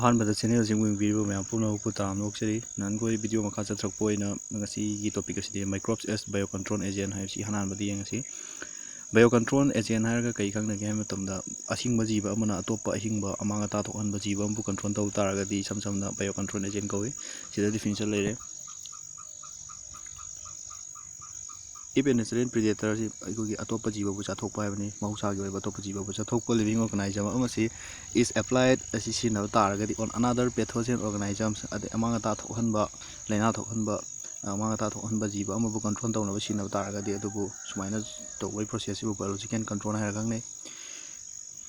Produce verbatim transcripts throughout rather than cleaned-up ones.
ꯑꯍꯥꯟꯕꯗ ꯆꯦꯅꯦꯜꯁꯤꯕꯨ ꯌꯦꯡꯕꯤꯔꯤꯕ ꯃꯌꯥꯝ ꯄꯨꯝꯅꯃꯛꯄꯨ ꯇꯔꯥꯝꯅ ꯑꯣꯛꯆꯔꯤ꯫ ꯅꯍꯥꯟꯈꯣꯏ ꯚꯤꯗꯤꯑꯣ ꯃꯈꯥ ꯆꯠꯊꯔꯛꯄ ꯑꯣꯏꯅ ꯉꯁꯤꯒꯤ ꯇꯣꯄꯤꯛ ꯑꯁꯤꯗꯤ Microbes as Biocontrol Agent ꯍꯥꯏꯕꯁꯤ ꯑꯍꯥꯟꯕꯗ ꯌꯦꯡꯉꯁꯤ꯫ Biocontrol agent ꯍꯥꯏꯔꯒ ꯀꯔꯤ ꯈꯪꯅꯒꯦ ꯍꯥꯏꯕ ꯃꯇꯝꯗ, ꯑꯁꯤꯡꯕ ꯖꯤꯕ ꯑꯃꯅ ꯑꯇꯣꯞꯄ ꯑꯍꯤꯡꯕ ꯑꯃꯥꯡ ꯑꯇꯥ ꯊꯣꯛꯍꯟꯕ ꯖꯤꯕ ꯑꯃꯕꯨ ꯀꯟꯇ꯭ꯔꯣꯜ ꯇꯧ ꯇꯥꯔꯒꯗꯤ ꯏꯁꯝ ꯁꯝꯅ biocontrol agent ꯀꯧꯏ꯫ ꯁꯤꯗ ꯗꯤꯐꯤꯅꯤꯁꯟ ꯂꯩꯔꯦ꯫ If a natural predator ꯁꯤ ꯑꯩꯈꯣꯏꯒꯤ ꯑꯇꯣꯞꯄ ꯖꯤꯕꯕꯨ ꯆꯥꯊꯣꯛꯄ ꯍꯥꯏꯕꯅꯤ, ꯃꯍꯧꯁꯥꯒꯤ ꯑꯣꯏꯕ ꯑꯇꯣꯞꯄ ꯖꯤꯕꯕꯨ ꯆꯥꯊꯣꯛꯄ living organism ꯑꯃꯁꯤ is applied ꯑꯁꯤ ꯁꯤꯖꯤꯟꯅꯕ ꯇꯥꯔꯒꯗꯤ on another pathogen organisms, ꯑꯗꯩ ꯑꯃꯥꯡ ꯑꯇꯥ ꯊꯣꯛꯍꯟꯕ, ꯂꯥꯏꯅꯥ ꯊꯣꯛꯍꯟꯕ, ꯑꯃꯥꯡ ꯑꯇꯥ ꯊꯣꯛꯍꯟꯕ ꯖꯤꯕ ꯑꯃꯕꯨ ꯀꯟꯇ꯭ꯔꯣꯜ ꯇꯧꯅꯕ ꯁꯤꯖꯤꯟꯅꯕ ꯇꯥꯔꯒꯗꯤ ꯑꯗꯨꯕꯨ ꯁꯨꯃꯥꯏꯅ ꯇꯧꯕꯒꯤ ꯄ꯭ꯔꯣꯁꯦꯁꯁꯤꯕꯨ biological control ꯍꯥꯏꯔ ꯈꯪꯅꯩ꯫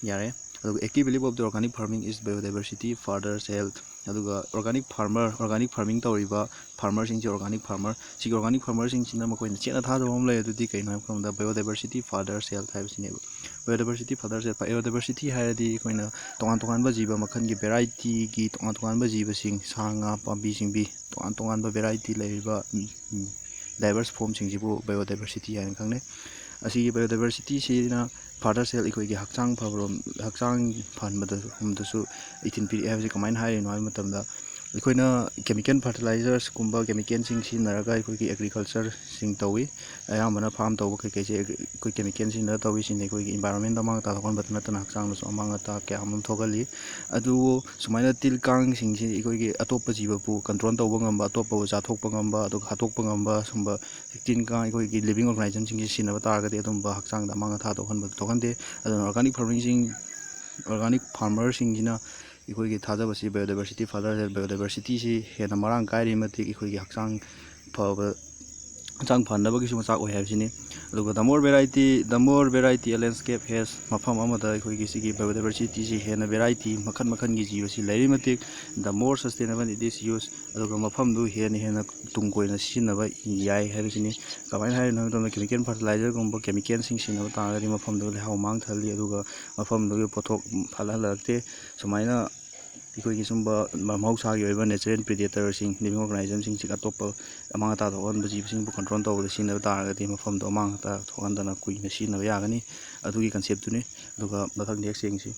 ꯌꯥꯔꯦ꯫ ꯑꯗꯨꯒ active belief of the organic farming is biodiversity furthers health꯫ ꯑꯗꯨꯒ organic farmer, organic farming ꯇꯧꯔꯤꯕ ꯐꯥꯔꯃꯔꯁꯤꯡꯁꯦ, organic farmer, ꯁꯤꯒꯤ organic ꯐꯥꯔꯃꯔꯁꯤꯡꯁꯤꯅ ꯃꯈꯣꯏꯅ ꯆꯦꯠꯅ ꯊꯥꯖꯕ ꯑꯃ ꯂꯩ, ꯑꯗꯨꯗꯤ ꯀꯩꯅꯣ ꯍꯥꯏꯕ ꯃꯇꯝꯗ biodiversity furthers health ꯍꯥꯏꯕꯁꯤꯅꯦꯕ꯫ Biodiversity furthers health, biodiversity ꯍꯥꯏꯔꯗꯤ ꯑꯩꯈꯣꯏꯅ ꯇꯣꯉꯥꯟ ꯇꯣꯉꯥꯟꯕ ꯖꯤꯕ ꯃꯈꯜꯒꯤ ꯚꯦꯔꯥꯏꯇꯤꯒꯤ ꯇꯣꯉꯥꯟ ꯇꯣꯉꯥꯟꯕ ꯖꯤꯕꯁꯤꯡ, ꯁꯥ ꯉꯥ, ꯄꯥꯝꯕꯤ ꯁꯤꯡꯕꯤ, ꯇꯣꯉꯥꯟ ꯇꯣꯉꯥꯟꯕ ꯚꯦꯔꯥꯏꯇꯤ ꯂꯩꯔꯤꯕ diverse form ꯁꯤꯡꯁꯤꯕꯨ biodiversity ꯍꯥꯏꯅ ꯈꯪꯅꯩ꯫ ꯑꯁꯤꯒꯤ biodiversity ꯁꯤꯅ furthers health, ꯑꯩꯈꯣꯏꯒꯤ ꯍꯛꯆꯥꯡ ꯐꯕꯔꯣꯝ, ꯍꯛꯆꯥꯡ ꯐꯍꯟꯕꯗ ꯔꯣꯝꯗꯁꯨ ꯏꯊꯤꯜ ꯄꯤꯔꯛꯑꯦ ꯍꯥꯏꯕꯁꯤ ꯀꯃꯥꯏꯅ ꯍꯥꯏꯔꯤꯅꯣ ꯍꯥꯏꯕ ꯃꯇꯝꯗ, ꯑꯩꯈꯣꯏꯅ chemical fertilizers ꯀꯨꯝꯕ chemical ꯁꯤꯡ ꯁꯤꯖꯤꯟꯅꯔꯒ ꯑꯩꯈꯣꯏꯒꯤ ꯑꯦꯒ꯭ꯔꯤꯀꯜꯆꯔꯁꯤꯡ ꯇꯧꯏ꯫ ꯑꯌꯥꯝꯕꯅ ꯐꯥꯔꯝ ꯇꯧꯕ ꯀꯩꯀꯩꯁꯦ ꯑꯩꯈꯣꯏ chemical ꯁꯤꯖꯤꯟꯅꯔ ꯇꯧꯏ꯫ ꯁꯤꯅ ꯑꯩꯈꯣꯏꯒꯤ environment ꯑꯃꯥꯡ ꯑꯇꯥ ꯊꯣꯛꯍꯟꯕꯇ ꯅꯠꯇꯅ ꯍꯛꯆꯥꯡꯗꯁꯨ ꯑꯃꯥꯡ ꯑꯇꯥ ꯀꯌꯥ ꯑꯃ ꯊꯣꯛꯍꯜꯂꯤ꯫ ꯑꯗꯨꯕꯨ ꯁꯨꯃꯥꯏꯅ ꯇꯤꯜ ꯀꯥꯡꯁꯤꯡꯁꯤ ꯑꯩꯈꯣꯏꯒꯤ ꯑꯇꯣꯞꯄ ꯖꯤꯕꯕꯨ ꯀꯟꯇ꯭ꯔꯣꯜ ꯇꯧꯕ ꯉꯝꯕ, ꯑꯇꯣꯞꯄꯕꯨ ꯆꯥꯊꯣꯛꯄ ꯉꯝꯕ, ꯑꯗꯨꯒ ꯍꯥꯠꯇꯣꯛꯄ ꯉꯝꯕ ꯁꯨꯝꯕ ꯇꯤꯟ ꯀꯥꯡ, ꯑꯩꯈꯣꯏꯒꯤ living organism ꯁꯤꯡꯁꯤ ꯁꯤꯖꯤꯟꯅꯕ ꯇꯥꯔꯒꯗꯤ ꯑꯗꯨꯝꯕ ꯍꯛꯆꯥꯡꯗ ꯑꯃꯥꯡ ꯑꯇꯥ ꯊꯣꯛꯍꯟꯕ ꯊꯣꯛꯍꯟꯗꯦ꯫ ꯑꯗꯨꯅ organic farming ꯁꯤꯡ, organic farmer ꯁꯤꯡꯁꯤꯅ ꯑꯩꯈꯣꯏꯒꯤ ꯊꯥꯖꯕꯁꯤ biodiversity furthers health, biodiversity ꯁꯤ ꯍꯦꯟꯅ ꯃꯔꯥꯡ ꯀꯥꯏꯔꯤ ꯃꯇꯤꯛ ꯑꯩꯈꯣꯏꯒꯤ ꯍꯛꯆꯥꯡ ꯐꯕ, ꯍꯛꯆꯥꯡ ꯐꯅꯕꯒꯤꯁꯨ ꯃꯆꯥꯛ ꯑꯣꯏ ꯍꯥꯏꯕꯁꯤꯅꯤ꯫ ꯑꯗꯨꯒ the more variety, the more variety a landscape has, ꯃꯐꯝ ꯑꯃꯗ ꯑꯩꯈꯣꯏꯒꯤ ꯁꯤꯒꯤ biodiversity ꯁꯤ ꯍꯦꯟꯅ variety ꯃꯈꯜ ꯃꯈꯜꯒꯤ ꯖꯤꯕꯁꯤ ꯂꯩꯔꯤ ꯃꯇꯤꯛ, the more sustainable it is use, ꯑꯗꯨꯒ ꯃꯐꯝꯗꯨ ꯍꯦꯟꯅ ꯍꯦꯟꯅ ꯇꯨꯡ ꯀꯣꯏꯅ ꯁꯤꯖꯤꯟꯅꯕ ꯌꯥꯏ ꯍꯥꯏꯕꯁꯤꯅꯤ꯫ ꯀꯃꯥꯏꯅ ꯍꯥꯏꯔꯤꯅꯣ ꯍꯥꯏꯕ ꯃꯇꯝꯗ, chemical fertilizer ꯒꯨꯝꯕ chemical ꯁꯤꯡ ꯁꯤꯖꯤꯟꯅꯕ ꯇꯥꯔꯒꯗꯤ ꯃꯐꯝꯗꯨ ꯂꯩꯍꯥꯎ ꯃꯥꯡꯊꯍꯜꯂꯤ, ꯑꯗꯨꯒ ꯃꯐꯝꯗꯨꯒꯤ ꯄꯣꯠꯊꯣꯛ ꯐꯠꯍꯜꯂꯛꯇꯦ꯫ ꯁꯨꯃꯥꯏꯅ ꯑꯩꯈꯣꯏꯒꯤ ꯁꯨꯝꯕ ꯃꯍꯧꯁꯥꯒꯤ ꯑꯣꯏꯕ natural predator ꯁꯤꯡ, living organism ꯁꯤꯡꯁꯤ ꯑꯇꯣꯞꯄ ꯑꯃꯥꯡ ꯑꯇꯥ ꯊꯣꯛꯍꯟꯕ ꯖꯤꯕꯁꯤꯡꯕꯨ ꯀꯟꯇ꯭ꯔꯣꯜ ꯇꯧꯕꯗ ꯁꯤꯖꯤꯟꯅꯕ ꯇꯥꯔꯒꯗꯤ ꯃꯐꯝꯗꯣ ꯑꯃꯥꯡ ꯑꯇꯥ ꯊꯣꯛꯍꯟꯗꯅ ꯀꯨꯏꯅ ꯁꯤꯖꯤꯟꯅꯕ ꯌꯥꯒꯅꯤ꯫ ꯑꯗꯨꯒꯤ ꯀꯟꯁꯦꯞꯇꯨꯅꯤ꯫ ꯑꯗꯨꯒ ꯃꯊꯪ next ꯌꯦꯡꯁꯤ꯫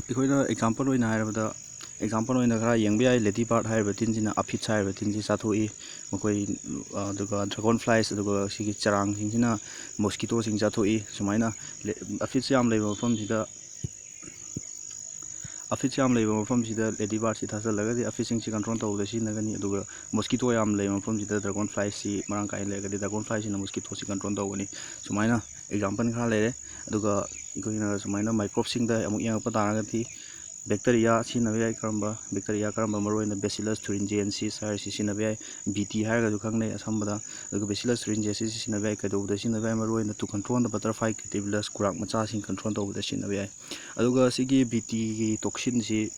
ꯑꯩꯈꯣꯏꯅ ꯑꯦꯛꯖꯥꯝꯄꯜ ꯑꯣꯏꯅ ꯍꯥꯏꯔꯕꯗ, ꯑꯦꯛꯖꯥꯝꯄꯜ ꯑꯣꯏꯅ ꯈꯔ ꯌꯦꯡꯕ ꯌꯥꯏ, ꯂꯦꯗꯤ ꯕꯥꯔꯠ ꯍꯥꯏꯔꯤꯕ ꯇꯤꯟꯁꯤꯅ ꯑꯐꯤꯠꯁ ꯍꯥꯏꯔꯤꯕ ꯇꯤꯟꯁꯤ ꯆꯥꯊꯣꯛꯏ꯫ ꯃꯈꯣꯏ, ꯑꯗꯨꯒ ꯗ꯭ꯔꯥꯒꯣꯟ ꯐ꯭ꯂꯥꯏꯁ, ꯑꯗꯨꯒ ꯁꯤꯒꯤ ꯆꯔꯥꯡꯁꯤꯡꯁꯤꯅ ꯃꯣꯁꯀꯤꯇꯣꯁꯤꯡ ꯆꯥꯊꯣꯛꯏ꯫ ꯁꯨꯃꯥꯏꯅ ꯑꯐꯤꯠꯁ ꯌꯥꯝ ꯂꯩꯕ ꯃꯐꯝꯁꯤꯗ, ꯑꯐꯤꯠꯁ ꯌꯥꯝ ꯂꯩꯕ ꯃꯐꯝꯁꯤꯗ ꯂꯦꯗꯤ ꯕꯥꯔꯠꯁꯤ ꯊꯥꯖꯤꯜꯂꯒꯗꯤ ꯑꯐꯤꯠꯁꯤꯡꯁꯤ ꯀꯟꯇ꯭ꯔꯣꯜ ꯇꯧꯕꯗ ꯁꯤꯖꯤꯟꯅꯒꯅꯤ꯫ ꯑꯗꯨꯒ ꯃꯣꯁꯀꯤꯇꯣ ꯌꯥꯝ ꯂꯩꯕ ꯃꯐꯝꯁꯤꯗ ꯗ꯭ꯔꯥꯒꯣꯟ ꯐ꯭ꯂꯥꯏꯁꯤ ꯃꯔꯥꯡ ꯀꯥꯏꯅ ꯂꯩꯔꯒꯗꯤ ꯗ꯭ꯔꯥꯒꯣꯟ ꯐ꯭ꯂꯥꯏꯁꯤꯅ ꯃꯣꯁꯀꯤꯇꯣꯁꯤ ꯀꯟꯇ꯭ꯔꯣꯜ ꯇꯧꯒꯅꯤ꯫ ꯁꯨꯃꯥꯏꯅ ꯑꯦꯛꯖꯥꯝꯄꯜ ꯈꯔ ꯂꯩꯔꯦ꯫ ꯑꯗꯨꯒ ꯑꯩꯈꯣꯏꯅ ꯁꯨꯃꯥꯏꯅ ꯃꯥꯏꯀ꯭ꯔꯣꯞꯁꯤꯡꯗ ꯑꯃꯨꯛ ꯌꯦꯡꯉꯛꯄ ꯇꯥꯔꯒꯗꯤ, ꯕꯦꯛꯇꯔꯤꯌꯥ ꯁꯤꯖꯤꯟꯅꯕ ꯌꯥꯏ꯫ ꯀꯔꯝꯕ ꯕꯦꯛꯇꯔꯤꯌꯥ? ꯀꯔꯝꯕ? ꯃꯔꯨꯑꯣꯏꯅ ꯕꯦꯁꯤꯂꯁ ꯊꯨꯔꯤꯟꯖꯤꯌꯦꯟꯁꯤꯁ ꯍꯥꯏꯔꯤꯁꯤ ꯁꯤꯖꯤꯟꯅꯕ ꯌꯥꯏ, ꯕꯤ ꯇꯤ ꯍꯥꯏꯔꯒꯁꯨ ꯈꯪꯅꯩ ꯑꯁꯝꯕꯗ꯫ ꯑꯗꯨꯒ ꯕꯦꯁꯤꯂꯁ ꯊꯨꯔꯤꯟꯖꯤꯌꯦꯟꯁꯤꯁ ꯁꯤꯖꯤꯟꯅꯕ ꯌꯥꯏ꯫ ꯀꯩꯗꯧꯕꯗ ꯁꯤꯖꯤꯟꯅꯕ ꯌꯥꯏ? ꯃꯔꯨꯑꯣꯏꯅ to control the butterfly caterpillars, ꯀꯨꯔꯥꯛ ꯃꯆꯥꯁꯤꯡ ꯀꯟꯇ꯭ꯔꯣꯜ ꯇꯧꯕꯗ ꯁꯤꯖꯤꯟꯅꯕ ꯌꯥꯏ꯫ ꯑꯗꯨꯒ ꯁꯤꯒꯤ ꯕꯤ ꯇꯤꯒꯤ ꯇꯣꯛꯁꯤꯟꯁꯤ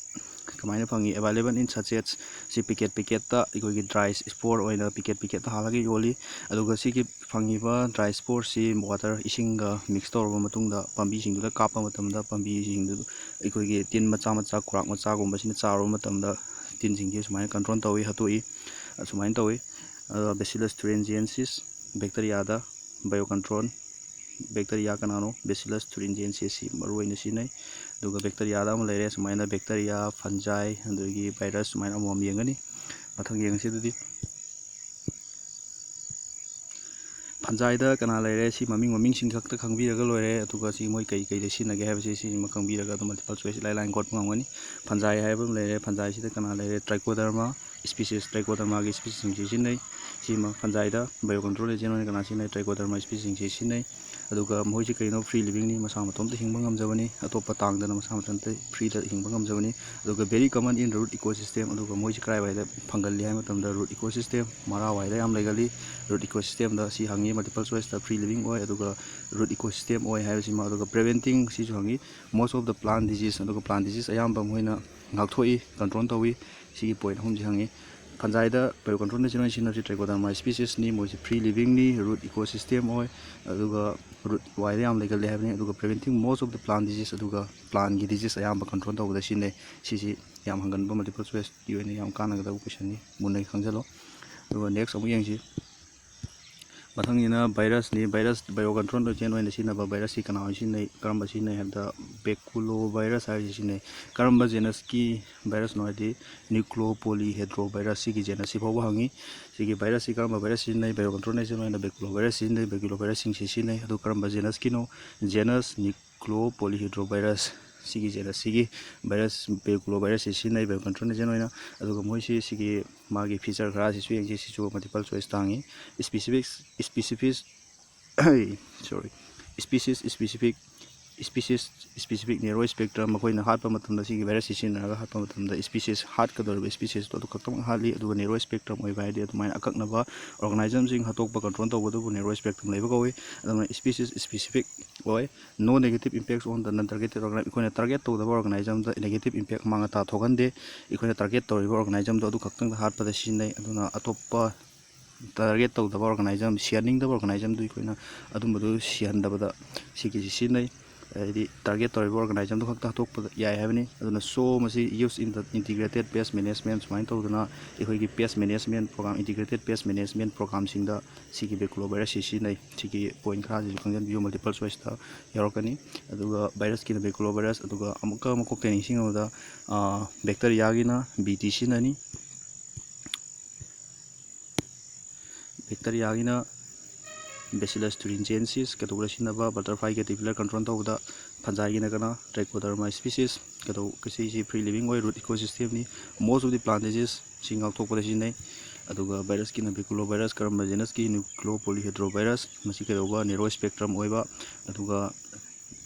ꯀꯃꯥꯏꯅ ꯐꯪꯉꯤ? Available in sachets꯫ ꯁꯤ ꯄꯦꯀꯦꯠ ꯄꯦꯀꯦꯠꯇ ꯑꯩꯈꯣꯏꯒꯤ ꯗ꯭ꯔꯥꯏ ꯁ꯭ꯄꯣꯔ ꯑꯣꯏꯅ ꯄꯦꯀꯦꯠ ꯄꯦꯀꯦꯠꯇ ꯍꯥꯜꯂꯒ ꯌꯣꯜꯂꯤ꯫ ꯑꯗꯨꯒ ꯁꯤꯒꯤ ꯐꯪꯉꯤꯕ ꯗ꯭ꯔꯥꯏ ꯁ꯭ꯄꯣꯔꯁꯤ ꯋꯥꯇꯔ, ꯏꯁꯤꯡꯒ ꯃꯤꯛꯁ ꯇꯧꯔꯕ ꯃꯇꯨꯡꯗ ꯄꯥꯝꯕꯤꯁꯤꯡꯗꯨꯗ ꯀꯥꯞꯄ ꯃꯇꯝꯗ ꯄꯥꯝꯕꯤꯁꯤꯡꯗꯨ ꯑꯩꯈꯣꯏꯒꯤ ꯇꯤꯟ ꯃꯆꯥ ꯃꯆꯥ, ꯀꯨꯔꯥꯛ ꯃꯆꯥꯒꯨꯝꯕꯁꯤꯅ ꯆꯥꯔꯨꯕ ꯃꯇꯝꯗ ꯇꯤꯟꯁꯤꯡꯁꯤ ꯁꯨꯃꯥꯏꯅ ꯀꯟꯇ꯭ꯔꯣꯜ ꯇꯧꯏ, ꯍꯥꯠꯇꯣꯛꯏ꯫ ꯑꯁꯨꯃꯥꯏꯅ ꯇꯧꯏ꯫ ꯑꯗꯣ ꯕꯦꯁꯤꯂꯁ ꯊꯨꯔꯦꯟꯖꯤꯌꯦꯟꯁꯤꯁ ꯕꯦꯛꯇꯔꯤꯌꯥꯗ ꯕꯥꯏꯑꯣ ꯀꯟꯇ꯭ꯔꯣꯜ, ꯕꯦꯛꯇꯔꯤꯌꯥ ꯀꯅꯥꯅꯣ? ꯕꯦꯁꯤꯂꯁ ꯊꯨꯔꯦꯟꯖꯤꯌꯦꯟꯁꯤꯁꯁꯤ ꯃꯔꯨꯑꯣꯏꯅ ꯁꯤꯖꯤꯟꯅꯩ꯫ ꯑꯗꯨꯒ ꯕꯦꯛꯇꯔꯤꯌꯥꯗ ꯑꯃ ꯂꯩꯔꯦ, ꯁꯨꯃꯥꯏꯅ ꯕꯦꯛꯇꯔꯤꯌꯥ, ꯐꯟꯖꯥꯏ, ꯑꯗꯒꯤ ꯚꯥꯏꯔꯁ, ꯁꯨꯃꯥꯏꯅ ꯑꯃꯃꯝ ꯌꯦꯡꯒꯅꯤ꯫ ꯃꯊꯪ ꯌꯦꯡꯉꯁꯤ ꯑꯗꯨꯗꯤ꯫ ꯐꯟꯖꯥꯏꯗ ꯀꯅꯥ ꯂꯩꯔꯦ? ꯁꯤ ꯃꯃꯤꯡ, ꯃꯃꯤꯡꯁꯤꯡ ꯈꯛꯇ ꯈꯪꯕꯤꯔꯒ ꯂꯣꯏꯔꯦ꯫ ꯑꯗꯨꯒ ꯁꯤ ꯃꯣꯏ ꯀꯩ ꯀꯩꯗ ꯁꯤꯖꯤꯟꯅꯒꯦ ꯍꯥꯏꯕꯁꯤ ꯁꯤꯁꯤꯃ ꯈꯪꯕꯤꯔꯒ ꯑꯗꯨꯝ ꯃꯜꯇꯤꯄꯜ ꯆꯣꯏꯁ ꯏꯂꯥꯏ ꯂꯥꯏꯅ ꯒꯣꯠꯄ ꯉꯝꯒꯅꯤ꯫ ꯐꯟꯖꯥꯏ ꯍꯥꯏꯕ ꯑꯃ ꯂꯩꯔꯦ꯫ ꯐꯟꯖꯥꯏꯁꯤꯗ ꯀꯅꯥ ꯂꯩꯔꯦ? ꯇ꯭ꯔꯥꯏꯀꯣꯗꯔꯃꯥ ꯏꯁꯄꯤꯁꯤꯁ, ꯇ꯭ꯔꯥꯏꯀꯣꯗꯔꯃꯥꯒꯤ ꯏꯁꯄꯤꯁꯤꯁꯁꯤꯡꯁꯤ ꯁꯤꯖꯤꯟꯅꯩ꯫ ꯁꯤꯃ ꯐꯟꯖꯥꯏꯗ ꯕꯥꯏꯑꯣ ꯀꯟꯇ꯭ꯔꯣꯜ ꯑꯦꯖꯦꯟ ꯑꯣꯏꯅ ꯀꯅꯥ ꯁꯤꯖꯤꯟꯅꯩ? ꯇ꯭ꯔꯥꯏꯀꯣꯗꯔꯃꯥ ꯏꯁꯄꯤꯁꯤꯁꯁꯤꯡꯁꯤ ꯁꯤꯖꯤꯟꯅꯩ꯫ ꯑꯗꯨꯒ ꯃꯈꯣꯏꯁꯤ ꯀꯩꯅꯣ? ꯐ꯭ꯔꯤ ꯂꯤꯕꯤꯡꯅꯤ, ꯃꯁꯥ ꯃꯇꯣꯝꯇ ꯍꯤꯡꯕ ꯉꯝꯖꯕꯅꯤ, ꯑꯇꯣꯞꯄ ꯇꯥꯡꯗꯅ ꯃꯁꯥ ꯃꯊꯟꯇ ꯐ꯭ꯔꯤꯗ ꯍꯤꯡꯕ ꯉꯝꯖꯕꯅꯤ꯫ ꯑꯗꯨꯒ very common in root ecosystem꯫ ꯑꯗꯨꯒ ꯃꯣꯏꯁꯤ ꯀꯗꯥꯏꯋꯥꯏꯗ ꯐꯪꯒꯜꯂꯤ ꯍꯥꯏꯕ ꯃꯇꯝꯗ ꯔꯨꯠ ꯏꯀꯣꯁꯤꯁꯇꯦꯝ, ꯃꯔꯥ ꯋꯥꯏꯗ ꯌꯥꯝ ꯂꯩꯒꯜꯂꯤ꯫ ꯔꯨꯠ ꯏꯀꯣꯁꯤꯁꯇꯦꯝꯗ ꯁꯤ ꯍꯪꯉꯤ, ꯃꯜꯇꯤꯄꯜ ꯆꯣꯏꯁꯇ ꯐ꯭ꯔꯤ ꯂꯤꯕꯤꯡ ꯑꯣꯏ, ꯑꯗꯨꯒ ꯔꯨꯠ ꯏꯀꯣꯁꯤꯁꯇꯦꯝ ꯑꯣꯏ ꯍꯥꯏꯕꯁꯤꯃ꯫ ꯑꯗꯨꯒ ꯄ꯭ꯔꯤꯚꯦꯟꯇꯤꯡ ꯁꯤꯁꯨ ꯍꯪꯉꯤ, most of the plant disease, ꯑꯗꯨꯒ ꯄ꯭ꯂꯥꯟ ꯗꯤꯖꯤꯖ ꯑꯌꯥꯝꯕ ꯃꯈꯣꯏꯅ ꯉꯥꯛꯊꯣꯛꯏ, ꯀꯟꯇ꯭ꯔꯣꯜ ꯇꯧꯏ꯫ ꯁꯤꯒꯤ ꯄꯣꯏꯟꯠ ꯑꯍꯨꯝꯁꯤ ꯍꯪꯉꯤ꯫ ꯐꯟꯖꯥꯏꯗ ꯕꯥꯏꯑꯣ ꯀꯟꯇ꯭ꯔꯣꯜ ꯑꯦꯖꯦꯟ ꯑꯣꯏꯅ ꯁꯤꯖꯤꯟꯅꯕꯁꯤ ꯇ꯭ꯔꯥꯏꯀꯣꯗꯔꯃꯥ ꯏꯁꯄꯤꯁꯤꯁꯅꯤ꯫ ꯃꯣꯏꯁꯤ ꯐ꯭ꯔꯤ ꯂꯤꯕꯤꯡꯅꯤ, ꯔꯨꯠ ꯏꯀꯣꯁꯤꯁꯇꯦꯝ ꯑꯣꯏ, ꯑꯗꯨꯒ ꯔꯨꯠ ꯋꯥꯏꯗ ꯌꯥꯝ ꯂꯩꯒꯜꯂꯦ ꯍꯥꯏꯕꯅꯤ꯫ ꯑꯗꯨꯒ preventing most of the plant disease, ꯑꯗꯨꯒ ꯄ꯭ꯂꯥꯟꯒꯤ ꯗꯤꯖꯤꯖ ꯑꯌꯥꯝꯕ ꯀꯟꯇ꯭ꯔꯣꯜ ꯇꯧꯕꯗ ꯁꯤꯖꯤꯟꯅꯩ꯫ ꯁꯤꯁꯤ ꯌꯥꯝ ꯍꯪꯒꯟꯕ, ꯃꯜꯇꯤꯄꯜ ꯆꯣꯏꯁꯀꯤ ꯑꯣꯏꯅ ꯌꯥꯝ ꯀꯥꯟꯅꯒꯗꯕ ꯀꯣꯏꯁꯟꯅꯤ, ꯃꯨꯟꯅ ꯈꯪꯖꯤꯜꯂꯣ꯫ ꯑꯗꯨꯒ ꯅꯦꯛꯁ ꯑꯃꯨꯛ ꯌꯦꯡꯁꯤ꯫ ꯃꯊꯪꯁꯤꯅ ꯚꯥꯏꯔꯁꯅꯤ꯫ ꯚꯥꯏꯔꯁ bio control agent ꯑꯣꯏꯅ ꯁꯤꯖꯤꯟꯅꯕ ꯚꯥꯏꯔꯁꯁꯤ ꯀꯅꯥ ꯑꯣꯏꯅ ꯁꯤꯖꯤꯟꯅꯩ? ꯀꯔꯝꯕ ꯁꯤꯖꯤꯟꯅꯩ ꯍꯥꯏꯕꯗ, ꯕꯦꯀꯨꯂꯣ ꯚꯥꯏꯔꯁ ꯍꯥꯏꯔꯤꯁꯤ ꯁꯤꯖꯤꯟꯅꯩ꯫ ꯀꯔꯝꯕ genusꯀꯤ ꯚꯥꯏꯔꯁꯅꯣ ꯍꯥꯏꯗꯤ, nucleopolyhedrovirus, ꯁꯤꯒꯤ genusꯁꯤ ꯐꯥꯎꯕ ꯍꯪꯉꯤ꯫ ꯁꯤꯒꯤ ꯚꯥꯏꯔꯁꯁꯤ ꯀꯔꯝꯕ ꯚꯥꯏꯔꯁ ꯁꯤꯖꯤꯟꯅꯩ? Bio control agent ꯑꯣꯏꯅ ꯕꯦꯀꯨꯂꯣ ꯚꯥꯏꯔꯁ ꯁꯤꯖꯤꯟꯅꯩ, ꯕꯦꯀꯨꯂꯣ ꯚꯥꯏꯔꯁꯁꯤꯡꯁꯤ ꯁꯤꯖꯤꯟꯅꯩ꯫ ꯑꯗꯨ ꯀꯔꯝꯕ genusꯀꯤꯅꯣ? Genus nucleopolyhedrovirus꯫ ꯁꯤꯒꯤ genusꯁꯤꯒꯤ ꯚꯥꯏꯔꯁ, ꯕꯦꯀꯨꯂꯣ ꯚꯥꯏꯔꯁꯁꯤ ꯁꯤꯖꯤꯟꯅꯩ bio control agent ꯑꯣꯏꯅ꯫ ꯑꯗꯨꯒ ꯃꯣꯏꯁꯤ ꯁꯤꯒꯤ ꯃꯥꯒꯤ feature ꯈꯔꯁꯤꯁꯨ ꯌꯦꯡꯁꯤ꯫ ꯁꯤꯁꯨ multiple choiceꯇ ꯍꯪꯉꯤ꯫ Specific, specific, sorry, species specific, species specific narrow spectrum, ꯃꯈꯣꯏꯅ ꯍꯥꯠꯄ ꯃꯇꯝꯗ, ꯁꯤꯒꯤ ꯚꯥꯏꯔꯁꯁꯤ ꯁꯤꯖꯤꯟꯅꯔꯒ ꯍꯥꯠꯄ ꯃꯇꯝꯗ, species, ꯍꯥꯠꯀꯗꯧꯔꯤꯕ speciesꯇꯣ ꯑꯗꯨ ꯈꯛꯇꯃꯛ ꯍꯥꯠꯂꯤ꯫ ꯑꯗꯨꯒ narrow spectrum ꯑꯣꯏꯕ ꯍꯥꯏꯗꯤ ꯑꯗꯨꯃꯥꯏꯅ ꯑꯀꯛꯅꯕ organismꯁꯤꯡ ꯍꯥꯠꯇꯣꯛꯄ, control ꯇꯧꯕꯗꯨꯕꯨ narrow spectrum ꯂꯩꯕ ꯀꯧꯏ꯫ ꯑꯗꯨꯅ species specific ꯑꯣꯏ꯫ No negative impacts on the non-targeted organism, ꯑꯩꯈꯣꯏꯅ target ꯇꯧꯗꯕ organismꯗ negative impact, ꯑꯃꯥꯡ ꯑꯇꯥ ꯊꯣꯛꯍꯟꯗꯦ꯫ ꯑꯩꯈꯣꯏꯅ target ꯇꯧꯔꯤꯕ organismꯗꯣ ꯑꯗꯨ ꯈꯛꯇꯪꯗ ꯍꯥꯠꯄꯗ ꯁꯤꯖꯤꯟꯅꯩ꯫ ꯑꯗꯨꯅ ꯑꯇꯣꯞꯄ target ꯇꯧꯗꯕ organism, ꯁꯤꯍꯟꯅꯤꯡꯗꯕ organismꯗꯨ ꯑꯩꯈꯣꯏꯅ ꯑꯗꯨꯝꯕꯗꯨ ꯁꯤꯍꯟꯗꯕꯗ ꯁꯤꯒꯤꯁꯤ ꯁꯤꯖꯤꯟꯅꯩ꯫ ꯍꯥꯏꯗꯤ target ꯇꯧꯔꯤꯕ organismꯗꯨ ꯈꯛꯇ ꯍꯥꯠꯇꯣꯛꯄꯗ ꯌꯥꯏ ꯍꯥꯏꯕꯅꯤ꯫ ꯑꯗꯨꯅ so ꯃꯁꯤ used in the integrated pest management, ꯁꯨꯃꯥꯏꯅ ꯇꯧꯗꯅ ꯑꯩꯈꯣꯏꯒꯤ pest management program, integrated pest management programꯁꯤꯡꯗ ꯁꯤꯒꯤ ꯕꯦꯀꯨꯂꯣ ꯚꯥꯏꯔꯁꯁꯤ ꯁꯤꯖꯤꯟꯅꯩ꯫ ꯁꯤꯒꯤ point ꯈꯔꯁꯤꯁꯨ ꯈꯪꯖꯤꯟꯕꯤꯌꯨ, multiple choiceꯇ ꯌꯥꯎꯔꯛꯀꯅꯤ꯫ ꯑꯗꯨꯒ ꯚꯥꯏꯔꯁꯀꯤꯅ ꯕꯦꯀꯨꯂꯣ ꯚꯥꯏꯔꯁ, ꯑꯗꯨꯒ ꯑꯃꯨꯛꯀ ꯃꯀꯣꯛꯇ ꯅꯤꯡꯁꯤꯡꯉꯕꯗ, ꯕꯦꯛꯇꯔꯤꯌꯥꯒꯤꯅ ꯕꯤ ꯇꯤ ꯁꯤꯖꯤꯟꯅꯅꯤ꯫ ꯕꯦꯛꯇꯔꯤꯌꯥꯒꯤꯅ Bacillus thuringiensis, caterpillar ꯁꯤꯖꯤꯟꯅꯕ, butterfly caterpillar control ꯇꯧꯕꯗ, fungiꯒꯤꯅ ꯀꯅꯥ, Trichoderma species, ꯀꯩꯗꯧ-, ꯁꯤꯁꯤ free living ꯑꯣꯏ, root ecosystemꯅꯤ, most of the plant disease ꯁꯤ ꯉꯥꯛꯊꯣꯛꯄꯗ ꯁꯤꯖꯤꯟꯅꯩ꯫ ꯑꯗꯨꯒ ꯚꯥꯏꯔꯁꯀꯤꯅ ꯕꯦꯀꯨꯂꯣ ꯚꯥꯏꯔꯁ, ꯀꯔꯝꯕ genusꯀꯤ, nucleopolyhedrovirus, ꯃꯁꯤ ꯀꯩꯗꯧꯕ, narrow spectrum ꯑꯣꯏꯕ, ꯑꯗꯨꯒ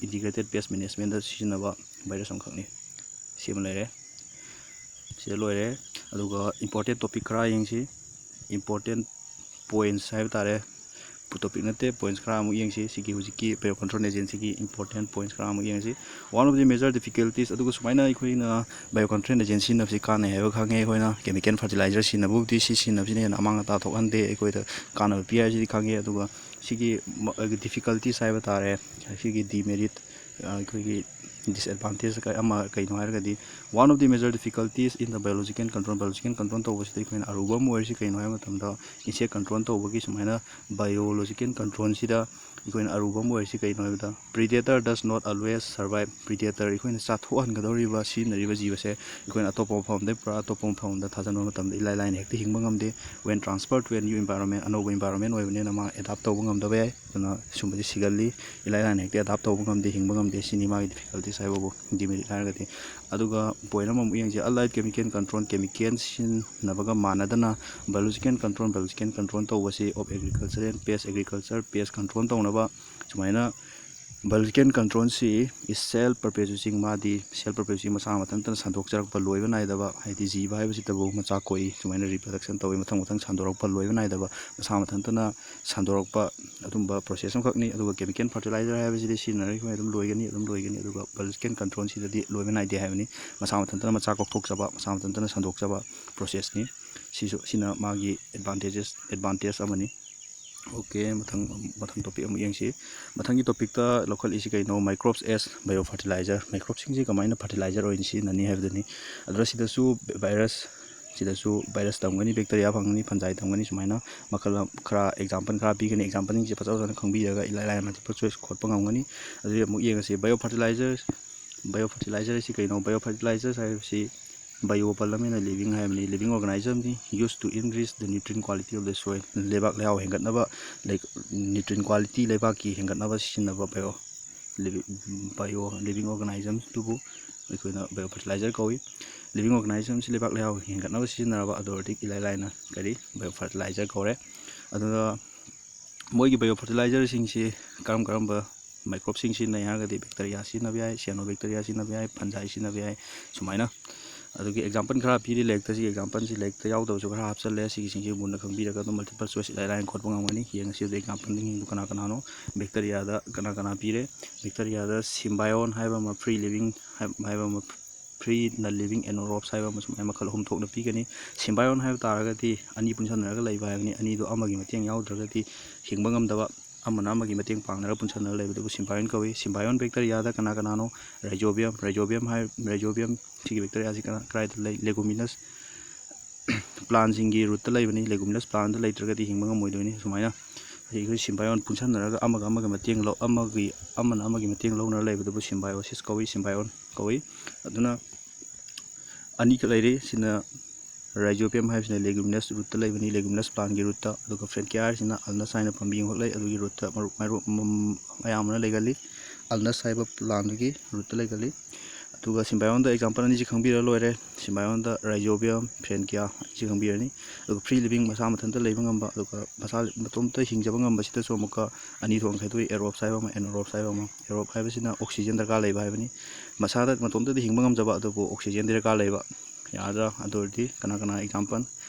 integrated pest managementꯇ ꯁꯤꯖꯤꯟꯅꯕ ꯚꯥꯏꯔꯁ ꯑꯃꯈꯛꯅꯤ꯫ ꯁꯤꯃ ꯂꯩꯔꯦ, ꯁꯤꯗ ꯂꯣꯏꯔꯦ꯫ ꯑꯗꯨꯒ important topic ꯈꯔ ꯌꯦꯡꯁꯤ, important points ꯍꯥꯏꯕ ꯇꯥꯔꯦ꯫ Topic ꯅꯠꯇꯦ, points ꯈꯔ ꯑꯃꯨꯛ ꯌꯦꯡꯁꯤ꯫ ꯁꯤꯒꯤ ꯍꯧꯖꯤꯛꯀꯤ bio control agentꯁꯤꯒꯤ important points ꯈꯔ ꯑꯃꯨꯛ ꯌꯦꯡꯁꯤ꯫ One of the major difficulties, ꯑꯗꯨꯒ ꯁꯨꯃꯥꯏꯅ ꯑꯩꯈꯣꯏꯅ bio control agent ꯁꯤꯖꯤꯟꯅꯕꯁꯤ ꯀꯥꯟꯅꯩ ꯍꯥꯏꯕ ꯈꯪꯉꯦ꯫ ꯑꯩꯈꯣꯏꯅ chemical fertilizer ꯁꯤꯖꯤꯟꯅꯕꯕꯨꯗꯤ ꯁꯤ ꯁꯤꯖꯤꯟꯅꯕꯁꯤꯅ ꯍꯦꯟꯅ ꯑꯃꯥꯡ ꯑꯇꯥ ꯊꯣꯛꯍꯟꯗꯦ, ꯑꯩꯈꯣꯏꯗ ꯀꯥꯟꯅꯕ ꯄꯤ ꯍꯥꯏꯕꯁꯤꯗꯤ ꯈꯪꯉꯦ꯫ ꯑꯗꯨꯒ ꯁꯤꯒꯤ ꯃ-, difficulties ꯍꯥꯏꯕ ꯇꯥꯔꯦ, ꯁꯤꯒꯤ demerit, ꯑ, ꯑꯩꯈꯣꯏꯒꯤ disadvantage ꯑꯃ ꯀꯩꯅꯣ ꯍꯥꯏꯔꯒꯗꯤ, one of the major difficulties in the biological control, biological control ꯇꯧꯕꯁꯤꯗ ꯑꯩꯈꯣꯏꯅ ꯑꯔꯨꯕ ꯑꯃ ꯑꯣꯏꯔꯤꯁꯤ ꯀꯩꯅꯣ ꯍꯥꯏꯕ ꯃꯇꯝꯗ, insect control ꯇꯧꯕꯒꯤ ꯁꯨꯃꯥꯏꯅ biological controlꯁꯤꯗ ꯑꯩꯈꯣꯏꯅ ꯑꯔꯨꯕ ꯑꯃ ꯑꯣꯏꯔꯤꯁꯤ ꯀꯩꯅꯣ ꯍꯥꯏꯕꯗ, predator does not always survive. Predator, ꯑꯩꯈꯣꯏꯅ ꯆꯥꯊꯣꯛꯍꯟꯒꯗꯧꯔꯤꯕ, ꯁꯤꯖꯤꯟꯅꯔꯤꯕ ꯖꯤꯕꯁꯦ ꯑꯩꯈꯣꯏꯅ ꯑꯇꯣꯞꯄ ꯃꯐꯝꯗꯒꯤ ꯄꯨꯔꯥ ꯑꯇꯣꯞꯄ ꯃꯐꯝꯗ ꯊꯥꯖꯤꯟꯕ ꯃꯇꯝꯗ ꯏꯂꯥꯏ ꯂꯥꯏꯅ ꯍꯦꯛꯇ ꯍꯤꯡꯕ ꯉꯝꯗꯦ꯫ When transfer to a new environment, ꯑꯅꯧꯕ environment ꯑꯣꯏꯕꯅꯤꯅ ꯃꯥ adapt ꯇꯧꯕ ꯉꯝꯗꯕ ꯌꯥꯏ꯫ ꯑꯗꯨꯅ ꯁꯨꯝꯕꯁꯦ ꯁꯤꯒꯜꯂꯤ, ꯏꯂꯥꯏ ꯂꯥꯏꯅ ꯍꯦꯛꯇ adapt ꯇꯧꯕ ꯉꯝꯗꯦ, ꯍꯤꯡꯕ ꯉꯝꯗꯦ꯫ ꯁꯤꯅꯤ ꯃꯥꯒꯤ difficulties ꯍꯥꯏꯕꯕꯨ, demerit ꯍꯥꯏꯔꯒꯗꯤ꯫ ꯑꯗꯨꯒ point ꯑꯃꯃꯨꯛ ꯌꯦꯡꯁꯦ, allied chemical control, chemical ꯁꯤꯖꯤꯟꯅꯕꯒ ꯃꯥꯟꯅꯗꯅ biological control, biological control ꯇꯧꯕꯁꯤ of agriculture and pest, agriculture pest control ꯇꯧꯅꯕ ꯁꯨꯃꯥꯏꯅ biological controlꯁꯤ is self perpetuating, ꯃꯥꯗꯤ self perpetuating, ꯃꯁꯥ ꯃꯊꯟꯇꯅ ꯁꯟꯗꯣꯛꯆꯔꯛꯄ, ꯂꯣꯏꯕ ꯅꯥꯏꯗꯕ, ꯍꯥꯏꯗꯤ ꯖꯤꯕ ꯍꯥꯏꯕꯁꯤꯇꯕꯨ ꯃꯆꯥ ꯀꯣꯛꯏ, ꯁꯨꯃꯥꯏꯅ reproduction ꯇꯧꯏ, ꯃꯊꯪ ꯃꯊꯪ ꯁꯟꯗꯣꯔꯛꯄ, ꯂꯣꯏꯕ ꯅꯥꯏꯗꯕ, ꯃꯁꯥ ꯃꯊꯟꯇꯅ ꯁꯟꯗꯣꯔꯛꯄ ꯑꯗꯨꯝꯕ process ꯑꯃꯈꯛꯅꯤ꯫ ꯑꯗꯨꯒ chemical fertilizer ꯍꯥꯏꯕꯁꯤꯗꯤ ꯁꯤꯖꯤꯟꯅꯔꯤꯈꯣꯏ ꯑꯗꯨꯝ ꯂꯣꯏꯒꯅꯤ, ꯑꯗꯨꯝ ꯂꯣꯏꯒꯅꯤ꯫ ꯑꯗꯨꯒ biological controlꯁꯤꯗꯗꯤ ꯂꯣꯏꯕ ꯅꯥꯏꯗꯦ ꯍꯥꯏꯕꯅꯤ, ꯃꯁꯥ ꯃꯊꯟꯇꯅ ꯃꯆꯥ ꯀꯣꯛꯊꯣꯛꯆꯕ, ꯃꯁꯥ ꯃꯊꯟꯇꯅ ꯁꯟꯗꯣꯛꯆꯕ processꯅꯤ꯫ ꯁꯤꯁꯨ, ꯁꯤꯅ ꯃꯥꯒꯤ advantages, advantage ꯑꯃꯅꯤ꯫ Okay, ꯃꯊꯪ, ꯃꯊꯪ topic ꯑꯃꯨꯛ ꯌꯦꯡꯁꯤ꯫ ꯃꯊꯪꯒꯤ topicꯇ ꯂꯧꯈꯠꯂꯤꯁꯤ ꯀꯩꯅꯣ? Microbes as biofertilizer꯫ Microbeꯁꯤꯡꯁꯤ ꯀꯃꯥꯏꯅ fertilizer ꯑꯣꯏꯅ ꯁꯤꯖꯤꯟꯅꯅꯤ ꯍꯥꯏꯕꯗꯨꯅꯤ꯫ ꯑꯗꯨꯗ ꯁꯤꯗꯁꯨ virus, ꯁꯤꯗꯁꯨ virus ꯇꯝꯒꯅꯤ, bacteria ꯐꯪꯒꯅꯤ, fungi ꯇꯝꯒꯅꯤ, ꯁꯨꯃꯥꯏꯅ ꯃꯈꯜ ꯈꯔ example ꯈꯔ ꯄꯤꯒꯅꯤ꯫ Exampleꯁꯤꯡꯁꯦ ꯐꯖ ꯐꯖꯅ ꯈꯪꯕꯤꯔꯒ ꯏꯂꯥꯏ ꯂꯥꯏꯅ multiple choice ꯈꯣꯠꯄ ꯉꯝꯒꯅꯤ꯫ ꯑꯗꯨꯗꯤ ꯑꯃꯨꯛ ꯌꯦꯡꯉꯁꯤ, biofertilizer꯫ Biofertilizer ꯑꯁꯤ ꯀꯩꯅꯣ? Biofertilizers ꯍꯥꯏꯕꯁꯤ bio ꯄꯜꯂꯝꯅꯤꯅ living ꯍꯥꯏꯕꯅꯤ, living organismꯅꯤ, used to increase the nutrient quality of the soil꯫ ꯂꯩꯕꯥꯛ ꯂꯩꯍꯥꯎ ꯍꯦꯟꯒꯠꯅꯕ, ꯂꯩ-, nutrient quality ꯂꯩꯕꯥꯛꯀꯤ ꯍꯦꯟꯒꯠꯅꯕ ꯁꯤꯖꯤꯟꯅꯕ bio, living, bio living organismꯗꯨꯕꯨ ꯑꯩꯈꯣꯏꯅ biofertilizer ꯀꯧꯏ꯫ Living organismꯁꯤ ꯂꯩꯕꯥꯛ ꯂꯩꯍꯥꯎ ꯍꯦꯟꯒꯠꯅꯕ ꯁꯤꯖꯤꯟꯅꯔꯕ ꯑꯗꯨ ꯑꯣꯏꯔꯗꯤ ꯏꯂꯥꯏ ꯂꯥꯏꯅ ꯀꯔꯤ? Biofertilizerꯀꯧꯔꯦ꯫ ꯑꯗꯨꯒ ꯃꯣꯏꯒꯤ biofertilizerꯁꯤꯡꯁꯤ ꯀꯔꯝ ꯀꯔꯝꯕ microbeꯁꯤꯡ ꯁꯤꯖꯤꯟꯅꯩ ꯍꯥꯏꯔꯒꯗꯤ, bacteria ꯁꯤꯖꯤꯟꯅꯕ ꯌꯥꯏ, cyanobacteria ꯁꯤꯖꯤꯟꯅꯕ ꯌꯥꯏ, fungi ꯁꯤꯖꯤꯟꯅꯕ ꯌꯥꯏ, ꯁꯨꯃꯥꯏꯅ꯫ ꯑꯗꯨꯒꯤ example ꯈꯔ ꯄꯤꯔꯤ ꯂꯥꯏꯔꯤꯛꯇ, ꯁꯤꯒꯤ exampleꯁꯤ ꯂꯥꯏꯔꯤꯛꯇ ꯌꯥꯎꯗꯕꯁꯨ ꯈꯔ ꯍꯥꯞꯆꯜꯂꯦ꯫ ꯁꯤꯒꯤꯁꯤꯡꯁꯤ ꯃꯨꯟꯅ ꯈꯪꯕꯤꯔꯒ ꯑꯗꯨꯝ multiple choice ꯏꯂꯥꯏ ꯂꯥꯏꯅ ꯈꯣꯠꯄ ꯉꯝꯒꯅꯤ꯫ ꯌꯦꯡꯉꯁꯤ꯫ ꯑꯗꯨ exampleꯁꯤꯡꯗꯨ ꯀꯅꯥ ꯀꯅꯥꯅꯣ? Bacteriaꯗ ꯀꯅꯥ ꯀꯅꯥ ꯄꯤꯔꯦ? Bacteriaꯗ symbiont ꯍꯥꯏꯕ ꯑꯃ, free living ꯍꯥꯏ-, ꯍꯥꯏꯕ ꯑꯃ, free non-living anaerobes ꯍꯥꯏꯕ ꯑꯃ, ꯁꯨꯃꯥꯏꯅ ꯃꯈꯜ ꯑꯍꯨꯝ ꯊꯣꯛꯅ ꯄꯤꯒꯅꯤ꯫ Symbiont ꯍꯥꯏꯕ ꯇꯥꯔꯒꯗꯤ ꯑꯅꯤ ꯄꯨꯟꯁꯤꯟꯅꯔꯒ ꯂꯩꯕ ꯍꯥꯏꯕꯅꯤ꯫ ꯑꯅꯤꯗꯣ ꯑꯃꯒꯤ ꯃꯇꯦꯡ ꯌꯥꯎꯗ꯭ꯔꯒꯗꯤ ꯍꯤꯡꯕ ꯉꯝꯗꯕ꯫ ꯑꯃꯅ ꯑꯃꯒꯤ ꯃꯇꯦꯡ ꯄꯥꯡꯅꯔꯒ ꯄꯨꯟꯁꯟꯅꯔ ꯂꯩꯕꯗꯨꯕꯨ ꯁꯤꯝꯕꯥꯌꯣꯟ ꯀꯧꯏ꯫ ꯁꯤꯝꯕꯥꯌꯣꯟ ꯕꯦꯛꯇꯔꯤꯌꯥꯗ ꯀꯅꯥ ꯀꯅꯥꯅꯣ? ꯔꯥꯏꯖꯣꯕꯤꯌꯝ, ꯔꯥꯏꯖꯣꯕꯤꯌꯝ ꯍꯥꯏ, ꯔꯥꯏꯖꯣꯕꯤꯌꯝ ꯁꯤꯒꯤ ꯕꯦꯛꯇꯔꯤꯌꯥꯁꯤ ꯀꯅꯥ, ꯀꯗꯥꯏꯗ ꯂꯩ? ꯂꯦꯒꯨꯃꯤꯅꯁ ꯄ꯭ꯂꯥꯟꯁꯤꯡꯒꯤ ꯔꯨꯠꯇ ꯂꯩꯕꯅꯤ꯫ ꯂꯦꯒꯨꯃꯤꯅꯁ ꯄ꯭ꯂꯥꯟꯗ ꯂꯩꯇ꯭ꯔꯒꯗꯤ ꯍꯤꯡꯕ ꯉꯝꯃꯣꯏꯗꯣꯏꯅꯤ꯫ ꯁꯨꯃꯥꯏꯅ ꯑꯩꯈꯣꯏ ꯁꯤꯝꯕꯥꯌꯣꯟ ꯄꯨꯟꯁꯟꯅꯔꯒ ꯑꯃꯒ ꯑꯃꯒ ꯃꯇꯦꯡ ꯂꯧ-, ꯑꯃꯒꯤ, ꯑꯃꯅ ꯑꯃꯒꯤ ꯃꯇꯦꯡ ꯂꯧꯅꯔ ꯂꯩꯕꯗꯨꯕꯨ ꯁꯤꯝꯕꯥꯌꯣꯁꯤꯁ ꯀꯧꯏ, ꯁꯤꯝꯕꯥꯌꯣꯟ ꯀꯧꯏ꯫ ꯑꯗꯨꯅ ꯑꯅꯤꯈꯛ ꯂꯩꯔꯤ꯫ ꯁꯤꯅ ꯔꯥꯏꯖꯣꯕꯤꯌꯝ ꯍꯥꯏꯕꯁꯤꯅ ꯂꯦꯒꯨꯃꯤꯅꯁ ꯔꯨꯠꯇ ꯂꯩꯕꯅꯤ, ꯂꯦꯒꯨꯃꯤꯅꯁ ꯄ꯭ꯂꯥꯟꯒꯤ ꯔꯨꯠꯇ, ꯑꯗꯨꯒ ꯐ꯭ꯔꯦꯟꯀꯤꯌꯥ ꯍꯥꯏꯔꯤꯁꯤꯅ ꯑꯜꯅꯁ ꯍꯥꯏꯅ ꯄꯥꯝꯕꯤ ꯑꯃꯈꯛ ꯂꯩ, ꯑꯗꯨꯒꯤ ꯔꯨꯠꯇ ꯃꯔꯨ-, ꯃꯔꯨ-, ꯃ-, ꯑꯌꯥꯝꯕꯅ ꯂꯩꯒꯜꯂꯤ꯫ ꯑꯜꯅꯁ ꯍꯥꯏꯕ ꯄ꯭ꯂꯥꯟꯗꯨꯒꯤ ꯔꯨꯠꯇ ꯂꯩꯒꯜꯂꯤ꯫ ꯑꯗꯨꯒ ꯁꯤꯝꯕꯥꯌꯣꯟꯗ ꯑꯦꯛꯖꯥꯝꯄꯜ ꯑꯅꯤꯁꯤ ꯈꯪꯕꯤꯔ ꯂꯣꯏꯔꯦ꯫ ꯁꯤꯝꯕꯥꯌꯣꯟꯗ ꯔꯥꯏꯖꯣꯕꯤꯌꯝ, ꯐ꯭ꯔꯦꯟꯀꯤꯌꯥ ꯑꯅꯤꯁꯤ ꯈꯪꯕꯤꯔꯅꯤ꯫ ꯑꯗꯨꯒ ꯐ꯭ꯔꯤ ꯂꯤꯕꯤꯡ, ꯃꯁꯥ ꯃꯊꯟꯇ ꯂꯩꯕ ꯉꯝꯕ, ꯑꯗꯨꯒ ꯃꯁꯥ ꯃꯇꯣꯝꯇ ꯍꯤꯡꯖꯕ ꯉꯝꯕꯁꯤꯗꯁꯨ ꯑꯃꯨꯛꯀ ꯑꯅꯤ ꯊꯣꯛꯅ ꯈꯥꯏꯗꯣꯛꯏ, ꯑꯦꯔꯣꯞꯁ ꯍꯥꯏꯕ ꯑꯃ, ꯑꯦꯅꯣꯔꯣꯞꯁ ꯍꯥꯏꯕ ꯑꯃ꯫ ꯑꯦꯔꯣꯞ ꯍꯥꯏꯕꯁꯤꯅ ꯑꯣꯛꯁꯤꯖꯦꯟ ꯗꯔꯀꯥꯔ ꯂꯩꯕ ꯍꯥꯏꯕꯅꯤ꯫ ꯃꯁꯥꯗ ꯃꯇꯣꯝꯇꯗꯤ ꯍꯤꯡꯕ ꯉꯝꯖꯕ, ꯑꯗꯨꯕꯨ ꯑꯣꯛꯁꯤꯖꯦꯟꯗꯤ ꯗꯔꯀꯥꯔ ꯂꯩꯕ꯫ ꯌꯥꯗ꯭ꯔꯥ? ꯑꯗꯨ ꯑꯣꯏꯔꯗꯤ ꯀꯅꯥ ꯀꯅꯥ ꯑꯦꯛꯖꯥꯝꯄꯜ?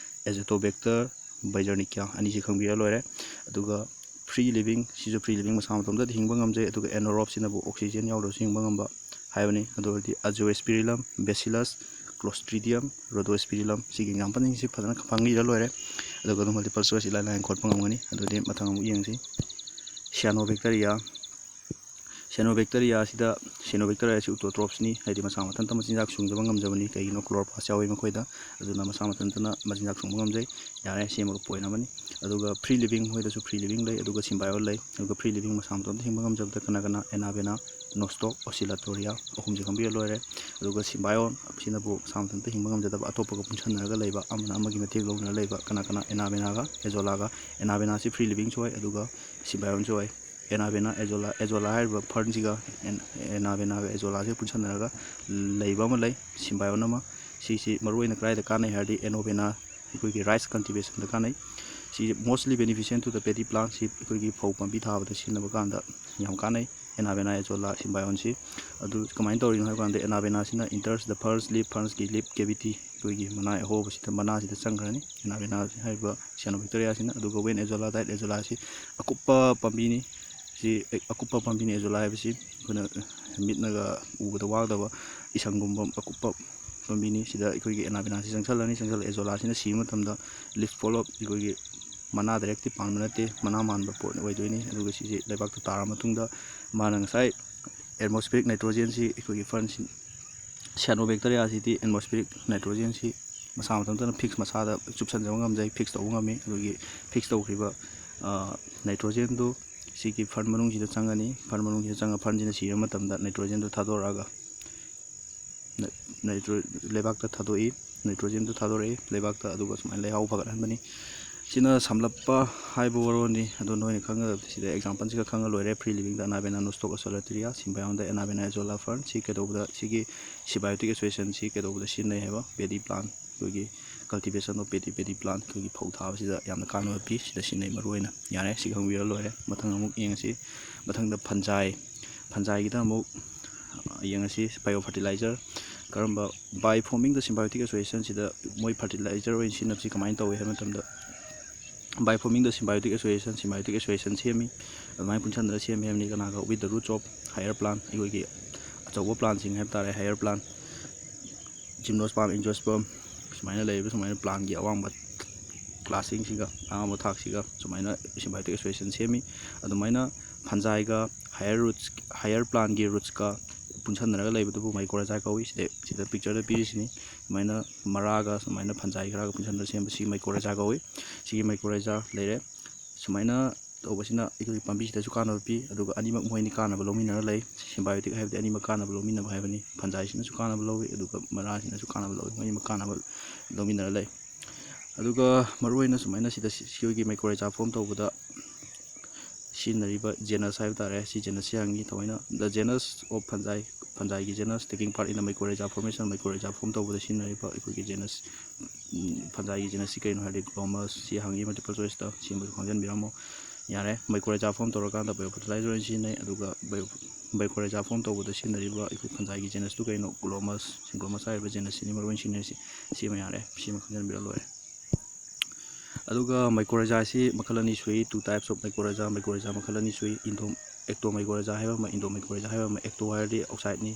ꯑꯦꯖꯦꯇꯣꯕꯦꯛꯇꯔ, ꯕꯥꯏꯖꯔꯅꯤꯀꯤꯌꯥ ꯑꯅꯤꯁꯤ ꯈꯪꯕꯤꯔ ꯂꯣꯏꯔꯦ꯫ ꯑꯗꯨꯒ ꯐ꯭ꯔꯤ ꯂꯤꯕꯤꯡ, ꯁꯤꯁꯨ ꯐ꯭ꯔꯤ ꯂꯤꯕꯤꯡ, ꯃꯁꯥ ꯃꯇꯣꯝꯇꯗꯤ ꯍꯤꯡꯕ ꯉꯝꯖꯩ, ꯑꯗꯨꯒ ꯑꯦꯅꯣꯔꯣꯞꯁꯤꯅꯕꯨ ꯑꯣꯛꯁꯤꯖꯦꯟ ꯌꯥꯎꯗ꯭ꯔꯁꯨ ꯍꯤꯡꯕ ꯉꯝꯕ ꯍꯥꯏꯕꯅꯤ꯫ ꯑꯗꯨ ꯑꯣꯏꯔꯗꯤ ꯑꯖꯣꯑꯦꯁꯄꯤꯔꯤꯂꯝ, ꯕꯦꯁꯤꯂꯁ, ꯀ꯭ꯂꯣꯁꯇ꯭ꯔꯤꯗꯤꯌꯝ, ꯔꯣꯗꯣꯑꯦꯁꯄꯤꯔꯤꯂꯝ, ꯁꯤꯒꯤ ꯑꯦꯛꯖꯥꯝꯄꯜꯁꯤꯡꯁꯤ ꯐꯖꯅ ꯈꯪꯕꯤꯔ ꯂꯣꯏꯔꯦ꯫ ꯑꯗꯨꯒ ꯑꯗꯨꯝ ꯃꯜꯇꯤꯄꯜ ꯆꯣꯏꯁ ꯏꯂꯥꯏ ꯂꯥꯏꯅ ꯈꯣꯠꯄ ꯉꯝꯒꯅꯤ꯫ ꯑꯗꯨꯗꯤ ꯃꯊꯪ ꯑꯃꯨꯛ ꯌꯦꯡꯁꯤ꯫ ꯁꯤꯌꯥꯅꯣꯕꯦꯛꯇꯔꯤꯌꯥ, ꯁꯤꯌꯥꯅꯣꯕꯦꯛꯇꯔꯤꯌꯥ ꯑꯁꯤꯗ, ꯁꯤꯌꯥꯅꯣꯕꯦꯛꯇꯔꯤꯌꯥ ꯑꯁꯤ ꯑꯣꯇꯣꯇ꯭ꯔꯣꯞꯁꯅꯤ, ꯍꯥꯏꯗꯤ ꯃꯁꯥ ꯃꯊꯟꯇ ꯃꯆꯤꯟꯖꯥꯛ ꯁꯨꯡꯖꯕ ꯉꯝꯖꯕꯅꯤ꯫ ꯀꯩꯒꯤꯅꯣ? ꯀ꯭ꯂꯣꯔꯣꯄ꯭ꯂꯥꯁ ꯌꯥꯎꯏ ꯃꯈꯣꯏꯗ, ꯑꯗꯨꯅ ꯃꯁꯥ ꯃꯊꯟꯇꯅ ꯃꯆꯤꯟꯖꯥꯛ ꯁꯨꯡꯕ ꯉꯝꯖꯩ꯫ ꯌꯥꯔꯦ, ꯁꯤ ꯑꯃꯒ ꯄꯣꯏꯟ ꯑꯃꯅꯤ꯫ ꯑꯗꯨꯒ ꯐ꯭ꯔꯤ ꯂꯤꯕꯤꯡ ꯃꯈꯣꯏꯗꯁꯨ ꯐ꯭ꯔꯤ ꯂꯤꯕꯤꯡ ꯂꯩ, ꯑꯗꯨꯒ ꯁꯤꯝꯕꯥꯏꯑꯣꯟ ꯂꯩ꯫ ꯑꯗꯨꯒ ꯐ꯭ꯔꯤ ꯂꯤꯕꯤꯡ ꯃꯁꯥ ꯃꯊꯟꯇ ꯍꯤꯡꯕ ꯉꯝꯖꯕꯗ ꯀꯅꯥ ꯀꯅꯥ? ꯑꯦꯅꯥꯕꯦꯅꯥ, ꯅꯣꯁꯇꯣꯛ, ꯑꯣꯁꯤꯂꯥꯇꯣꯔꯤꯌꯥ ꯑꯍꯨꯝꯁꯤ ꯈꯪꯕꯤꯔ ꯂꯣꯏꯔꯦ꯫ ꯑꯗꯨꯒ ꯁꯤꯝꯕꯥꯏꯑꯣꯟ ꯑꯁꯤꯅꯕꯨ ꯃꯁꯥ ꯃꯊꯟꯇ ꯍꯤꯡꯕ ꯉꯝꯖꯗꯕ, ꯑꯇꯣꯞꯄꯒ ꯄꯨꯟꯁꯟꯅꯔꯒ ꯂꯩꯕ, ꯑꯃꯅ ꯑꯃꯒꯤ ꯃꯇꯦꯡ ꯂꯧꯅꯔ ꯂꯩꯕ, ꯀꯅꯥ ꯀꯅꯥ? ꯑꯦꯅꯥꯕꯦꯅꯥꯒ ꯑꯦꯖꯣꯂꯥꯒ꯫ ꯑꯦꯅꯥꯕꯦꯅꯥꯁꯤ ꯐ꯭ꯔꯤ ꯂꯤꯕꯤꯡꯁꯨ ꯑꯣꯏ, ꯑꯗꯨꯒ ꯁꯤꯝꯕꯥꯏꯑꯣꯟꯁꯨ ꯑꯣꯏ꯫ ꯑꯦꯅꯥꯕꯦꯅꯥ, ꯑꯦꯖꯣꯂꯥ, ꯑꯦꯖꯣꯂꯥ ꯍꯥꯏꯔꯤꯕ ꯐꯔꯟꯁꯤꯒ ꯑꯦꯟ-, ꯑꯦꯅꯥꯕꯦꯅꯥꯒ ꯑꯦꯖꯣꯂꯥꯁꯤꯒ ꯄꯨꯟꯁꯟꯅꯔꯒ ꯂꯩꯕ ꯑꯃ ꯂꯩ, ꯁꯤꯝꯕꯥꯏꯑꯣꯟ ꯑꯃ꯫ ꯁꯤꯁꯤ ꯃꯔꯨꯑꯣꯏꯅ ꯀꯗꯥꯏꯗ ꯀꯥꯟꯅꯩ ꯍꯥꯏꯔꯗꯤ, ꯑꯦꯅꯣꯕꯦꯅꯥ, ꯑꯩꯈꯣꯏꯒꯤ ꯔꯥꯏꯁ ꯀꯜꯇꯤꯚꯦꯁꯟꯗ ꯀꯥꯟꯅꯩ꯫ ꯁꯤ mostly beneficent to the paddy plant, ꯁꯤ ꯑꯩꯈꯣꯏꯒꯤ ꯐꯧ ꯄꯥꯝꯕꯤ ꯊꯥꯕꯗ ꯁꯤꯖꯤꯟꯅꯕ ꯀꯥꯟꯗ ꯌꯥꯝ ꯀꯥꯟꯅꯩ, ꯑꯦꯅꯥꯕꯦꯅꯥ ꯑꯦꯖꯣꯂꯥ ꯁꯤꯝꯕꯥꯏꯑꯣꯟꯁꯤ꯫ ꯑꯗꯨ ꯀꯃꯥꯏꯅ ꯇꯧꯔꯤꯅꯣ ꯍꯥꯏꯕ ꯀꯥꯟꯗ, ꯑꯦꯅꯥꯕꯦꯅꯥꯁꯤꯅ enters the ferns leaf, fernsꯀꯤ leaf cavity, ꯑꯩꯈꯣꯏꯒꯤ ꯃꯅꯥ ꯑꯍꯣꯕꯁꯤꯗ, ꯃꯅꯥꯁꯤꯗ ꯆꯪꯈ꯭ꯔꯅꯤ ꯑꯦꯅꯥꯕꯦꯅꯥ ꯍꯥꯏꯔꯤꯕ ꯁꯤꯌꯥꯅꯣꯕꯦꯛꯇꯔꯤꯌꯥꯁꯤꯅ꯫ ꯑꯗꯨꯒ when azolla died, ꯑꯦꯖꯣꯂꯥꯁꯤ ꯑꯀꯨꯞꯄ ꯄꯥꯝꯕꯤꯅꯤ꯫ ꯁꯤ ꯑꯀꯨꯞꯄ ꯄꯥꯝꯕꯤꯅꯤ ꯑꯦꯖꯣꯂꯥ ꯍꯥꯏꯕꯁꯤ꯫ ꯑꯩꯈꯣꯏꯅ ꯃꯤꯠꯅꯒ ꯎꯕꯗ ꯋꯥꯒꯗꯕ ꯏꯁꯪꯒꯨꯝꯕ ꯑꯀꯨꯞꯄ ꯄꯥꯝꯕꯤꯅꯤ꯫ ꯁꯤꯗ ꯑꯩꯈꯣꯏꯒꯤ ꯑꯦꯅꯥꯕꯦꯅꯥꯁꯤ ꯆꯪꯁꯜꯂꯅꯤ꯫ ꯆꯪꯁꯜꯂ ꯑꯦꯖꯣꯂꯥꯁꯤꯅ ꯁꯤꯕ ꯃꯇꯝꯗ leaf fall off, ꯑꯩꯈꯣꯏꯒꯤ ꯃꯅꯥ ꯗꯥꯏꯔꯦꯛꯇꯤ ꯄꯥꯟꯕ ꯅꯠꯇꯦ, ꯃꯅꯥ ꯃꯥꯟꯕ ꯄꯣꯠ ꯑꯣꯏꯗꯣꯏꯅꯤ꯫ ꯑꯗꯨꯒ ꯁꯤꯁꯦ ꯂꯩꯕꯥꯛꯇ ꯇꯥꯔ ꯃꯇꯨꯡꯗ ꯃꯥꯅ ꯉꯁꯥꯏ atmospheric nitrogenꯁꯤ ꯑꯩꯈꯣꯏꯒꯤ ꯐꯔꯟꯁꯤ, cyanobacteriaꯁꯤꯗꯤ atmospheric nitrogenꯁꯤ ꯃꯁꯥ ꯃꯊꯟꯇꯅ ꯐꯤꯛꯁ, ꯃꯁꯥꯗ ꯆꯨꯞꯁꯟꯖꯕ ꯉꯝꯖꯩ, ꯐꯤꯛꯁ ꯇꯧꯕ ꯉꯝꯃꯤ꯫ ꯑꯗꯨꯒꯤ ꯐꯤꯛꯁ ꯇꯧꯈ꯭ꯔꯤꯕ nitrogenꯗꯨ ꯁꯤꯒꯤ ꯐꯔꯟ ꯃꯅꯨꯡꯁꯤꯗ ꯆꯪꯒꯅꯤ꯫ ꯐꯔꯟ ꯃꯅꯨꯡꯁꯤꯗ ꯆꯪꯉ ꯐꯔꯟꯁꯤꯅ ꯁꯤꯕ ꯃꯇꯝꯗ nitrogenꯗꯨ ꯊꯥꯗꯣꯔꯛꯑꯒ ꯅ-, ꯅꯥꯏꯇ꯭ꯔꯣ-, ꯂꯩꯕꯥꯛꯇ ꯊꯥꯗꯣꯛꯏ, nitrogenꯗꯨ ꯊꯥꯗꯣꯔꯛꯏ ꯂꯩꯕꯥꯛꯇ, ꯑꯗꯨꯒ ꯁꯨꯃꯥꯏꯅ ꯂꯩꯍꯥꯎ ꯐꯒꯠꯍꯟꯕꯅꯤ꯫ ꯁꯤꯅ ꯁꯝꯂꯞꯄ ꯍꯥꯏꯕ ꯋꯥꯔꯣꯜꯅꯤ꯫ ꯑꯗꯣ ꯅꯣꯏꯅ ꯈꯪꯒꯗꯕꯗꯤ ꯁꯤꯗ exampleꯁꯤꯒ ꯈꯪꯉ ꯂꯣꯏꯔꯦ꯫ Free livingꯗ Anabena nostoc asolitaria, symbionꯗ Anabena azolla fern꯫ ꯁꯤ ꯀꯩꯗꯧꯕꯗ, ꯁꯤꯒꯤ symbiotic associationꯁꯤ ꯀꯩꯗꯧꯕꯗ ꯁꯤꯖꯤꯟꯅꯩ ꯍꯥꯏꯕ? Paddy plant, ꯑꯩꯈꯣꯏꯒꯤ cultivation of paddy, paddy plant, ꯑꯩꯈꯣꯏꯒꯤ ꯐꯧ ꯊꯥꯕꯁꯤꯗ ꯌꯥꯝꯅ ꯀꯥꯟꯅꯕ ꯄꯤ꯫ ꯁꯤꯗ ꯁꯤꯖꯤꯟꯅꯩ ꯃꯔꯨꯑꯣꯏꯅ꯫ ꯌꯥꯔꯦ, ꯁꯤ ꯈꯪꯕꯤꯔ ꯂꯣꯏꯔꯦ꯫ ꯃꯊꯪ ꯑꯃꯨꯛ ꯌꯦꯡꯉꯁꯤ꯫ ꯃꯊꯪꯗ fungi, fungiꯒꯤꯗ ꯑꯃꯨꯛ ꯌꯦꯡꯉꯁꯤ꯫ Biofertilizer, ꯀꯔꯝꯕ, by forming the symbiotic associationꯁꯤꯗ ꯃꯣꯏ fertilizer ꯑꯣꯏꯅ ꯁꯤꯖꯤꯟꯅꯕꯁꯤ ꯀꯃꯥꯏꯅ ꯇꯧꯏ ꯍꯥꯏꯕ ꯃꯇꯝꯗ, by forming the symbiotic association, symbiotic association ꯁꯦꯝꯃꯤ, ꯑꯗꯨꯃꯥꯏꯅ ꯄꯨꯟꯁꯤꯟꯗꯅ ꯁꯦꯝꯃꯤ ꯍꯥꯏꯕꯅꯤ꯫ ꯀꯅꯥꯒ? With the roots of higher plant, ꯑꯩꯈꯣꯏꯒꯤ ꯑꯆꯧꯕ plantꯁꯤꯡ ꯍꯥꯏꯕ ꯇꯥꯔꯦ, higher plant, gymnosperm, angiosperm, ꯁꯨꯃꯥꯏꯅ ꯂꯩꯔꯤꯕ ꯁꯨꯃꯥꯏꯅ plantꯀꯤ ꯑꯋꯥꯡꯕ classꯁꯤꯡꯁꯤꯒ, ꯑꯋꯥꯡꯕ ꯊꯥꯛꯁꯤꯒ ꯁꯨꯃꯥꯏꯅ symbiotic association ꯁꯦꯝꯃꯤ꯫ ꯑꯗꯨꯃꯥꯏꯅ fungiꯒ higher roots, higher plantꯀꯤ rootsꯀ ꯄꯨꯟꯁꯟꯅꯔꯒ ꯂꯩꯕꯗꯨꯕꯨ mycorrhiza ꯀꯧꯏ꯫ ꯁꯤꯗ, ꯁꯤꯗ pictureꯗ ꯄꯤꯔꯤꯁꯤꯅꯤ꯫ ꯁꯨꯃꯥꯏꯅ ꯃꯔꯥꯒ ꯁꯨꯃꯥꯏꯅ fungi ꯈꯔꯒ ꯄꯨꯟꯁꯟꯅꯔ ꯁꯦꯝꯕꯁꯤ mycorrhiza ꯀꯧꯏ꯫ ꯁꯤꯒꯤ mycorrhiza ꯂꯩꯔꯦ꯫ ꯁꯨꯃꯥꯏꯅ ꯇꯧꯕꯁꯤꯅ ꯑꯩꯈꯣꯏꯒꯤ ꯄꯥꯝꯕꯤꯁꯤꯗꯁꯨ ꯀꯥꯟꯅꯕ ꯄꯤ, ꯑꯗꯨꯒ ꯑꯅꯤꯃꯛ ꯃꯣꯏ ꯑꯅꯤ ꯀꯥꯟꯅꯕ ꯂꯧꯃꯤꯟꯅꯔ ꯂꯩ꯫ Symbiotic ꯍꯥꯏꯕꯗꯤ ꯑꯅꯤꯃꯛ ꯀꯥꯟꯅꯕ ꯂꯧꯃꯤꯟꯅꯕ ꯍꯥꯏꯕꯅꯤ꯫ Fungiꯁꯤꯅꯁꯨ ꯀꯥꯟꯅꯕ ꯂꯧꯏ, ꯑꯗꯨꯒ ꯃꯔꯥꯁꯤꯅꯁꯨ ꯀꯥꯟꯅꯕ ꯂꯧꯏ, ꯃꯣꯏ ꯑꯅꯤꯃꯛ ꯀꯥꯟꯅꯕ ꯂꯧꯃꯤꯟꯅꯔ ꯂꯩ꯫ ꯑꯗꯨꯒ ꯃꯔꯨꯑꯣꯏꯅ ꯁꯨꯃꯥꯏꯅ ꯁꯤꯗ ꯁꯤ-, ꯁꯤꯒꯤ mycorrhiza form ꯇꯧꯕꯗ ꯁꯤꯖꯤꯟꯅꯔꯤꯕ genus ꯍꯥꯏꯕ ꯇꯥꯔꯦ, ꯁꯤ genusꯁꯤ ꯍꯪꯉꯤ ꯊꯑꯣꯏꯅ꯫ The genus of fungi, fungiꯒꯤ genus taking part in the mycorrhiza formation, mycorrhiza form ꯇꯧꯕꯗ ꯁꯤꯖꯤꯟꯅꯔꯤꯕ ꯑꯩꯈꯣꯏꯒꯤ genus, ꯎꯝ, fungiꯒꯤ genusꯁꯤ ꯀꯩꯅꯣ ꯍꯥꯏꯔꯗꯤ glomus꯫ ꯁꯤ ꯍꯪꯉꯤ multiple choiceꯇ, ꯁꯤꯃꯁꯨ ꯈꯪꯖꯤꯟꯕꯤꯔꯝꯃꯣ꯫ ꯌꯥꯔꯦ, mycorrhiza form ꯇꯧꯔꯀꯥꯟꯗ biofertilizer ꯑꯣꯏꯅ ꯁꯤꯖꯤꯟꯅꯩ꯫ ꯑꯗꯨꯒ bio-, mycorrhiza form ꯇꯧꯕꯗ ꯁꯤꯖꯤꯟꯅꯔꯤꯕ ꯑꯩꯈꯣꯏ fungiꯒꯤ genusꯇꯨ ꯀꯩꯅꯣ? Glomus꯫ Glomus ꯍꯥꯏꯔꯤꯕ genusꯁꯤꯅꯤ ꯃꯔꯨꯑꯣꯏꯅ ꯁꯤꯖꯤꯟꯅꯔꯤꯁꯤ꯫ ꯁꯤꯃ ꯌꯥꯔꯦ, ꯁꯤꯃ ꯈꯪꯖꯤꯟꯕꯤꯔ ꯂꯣꯏꯔꯦ꯫ ꯑꯗꯨꯒ mycorrhiza ꯑꯁꯤ ꯃꯈꯜ ꯑꯅꯤ ꯁꯨꯏ, two types of mycorrhiza꯫ Mycorrhiza ꯃꯈꯜ ꯑꯅꯤ ꯁꯨꯏ, endo-, ectomycorrhiza ꯍꯥꯏꯕ ꯑꯃ, endomycorrhiza ꯍꯥꯏꯕ ꯑꯃ꯫ Ecto ꯍꯥꯏꯔꯗꯤ outsideꯅꯤ,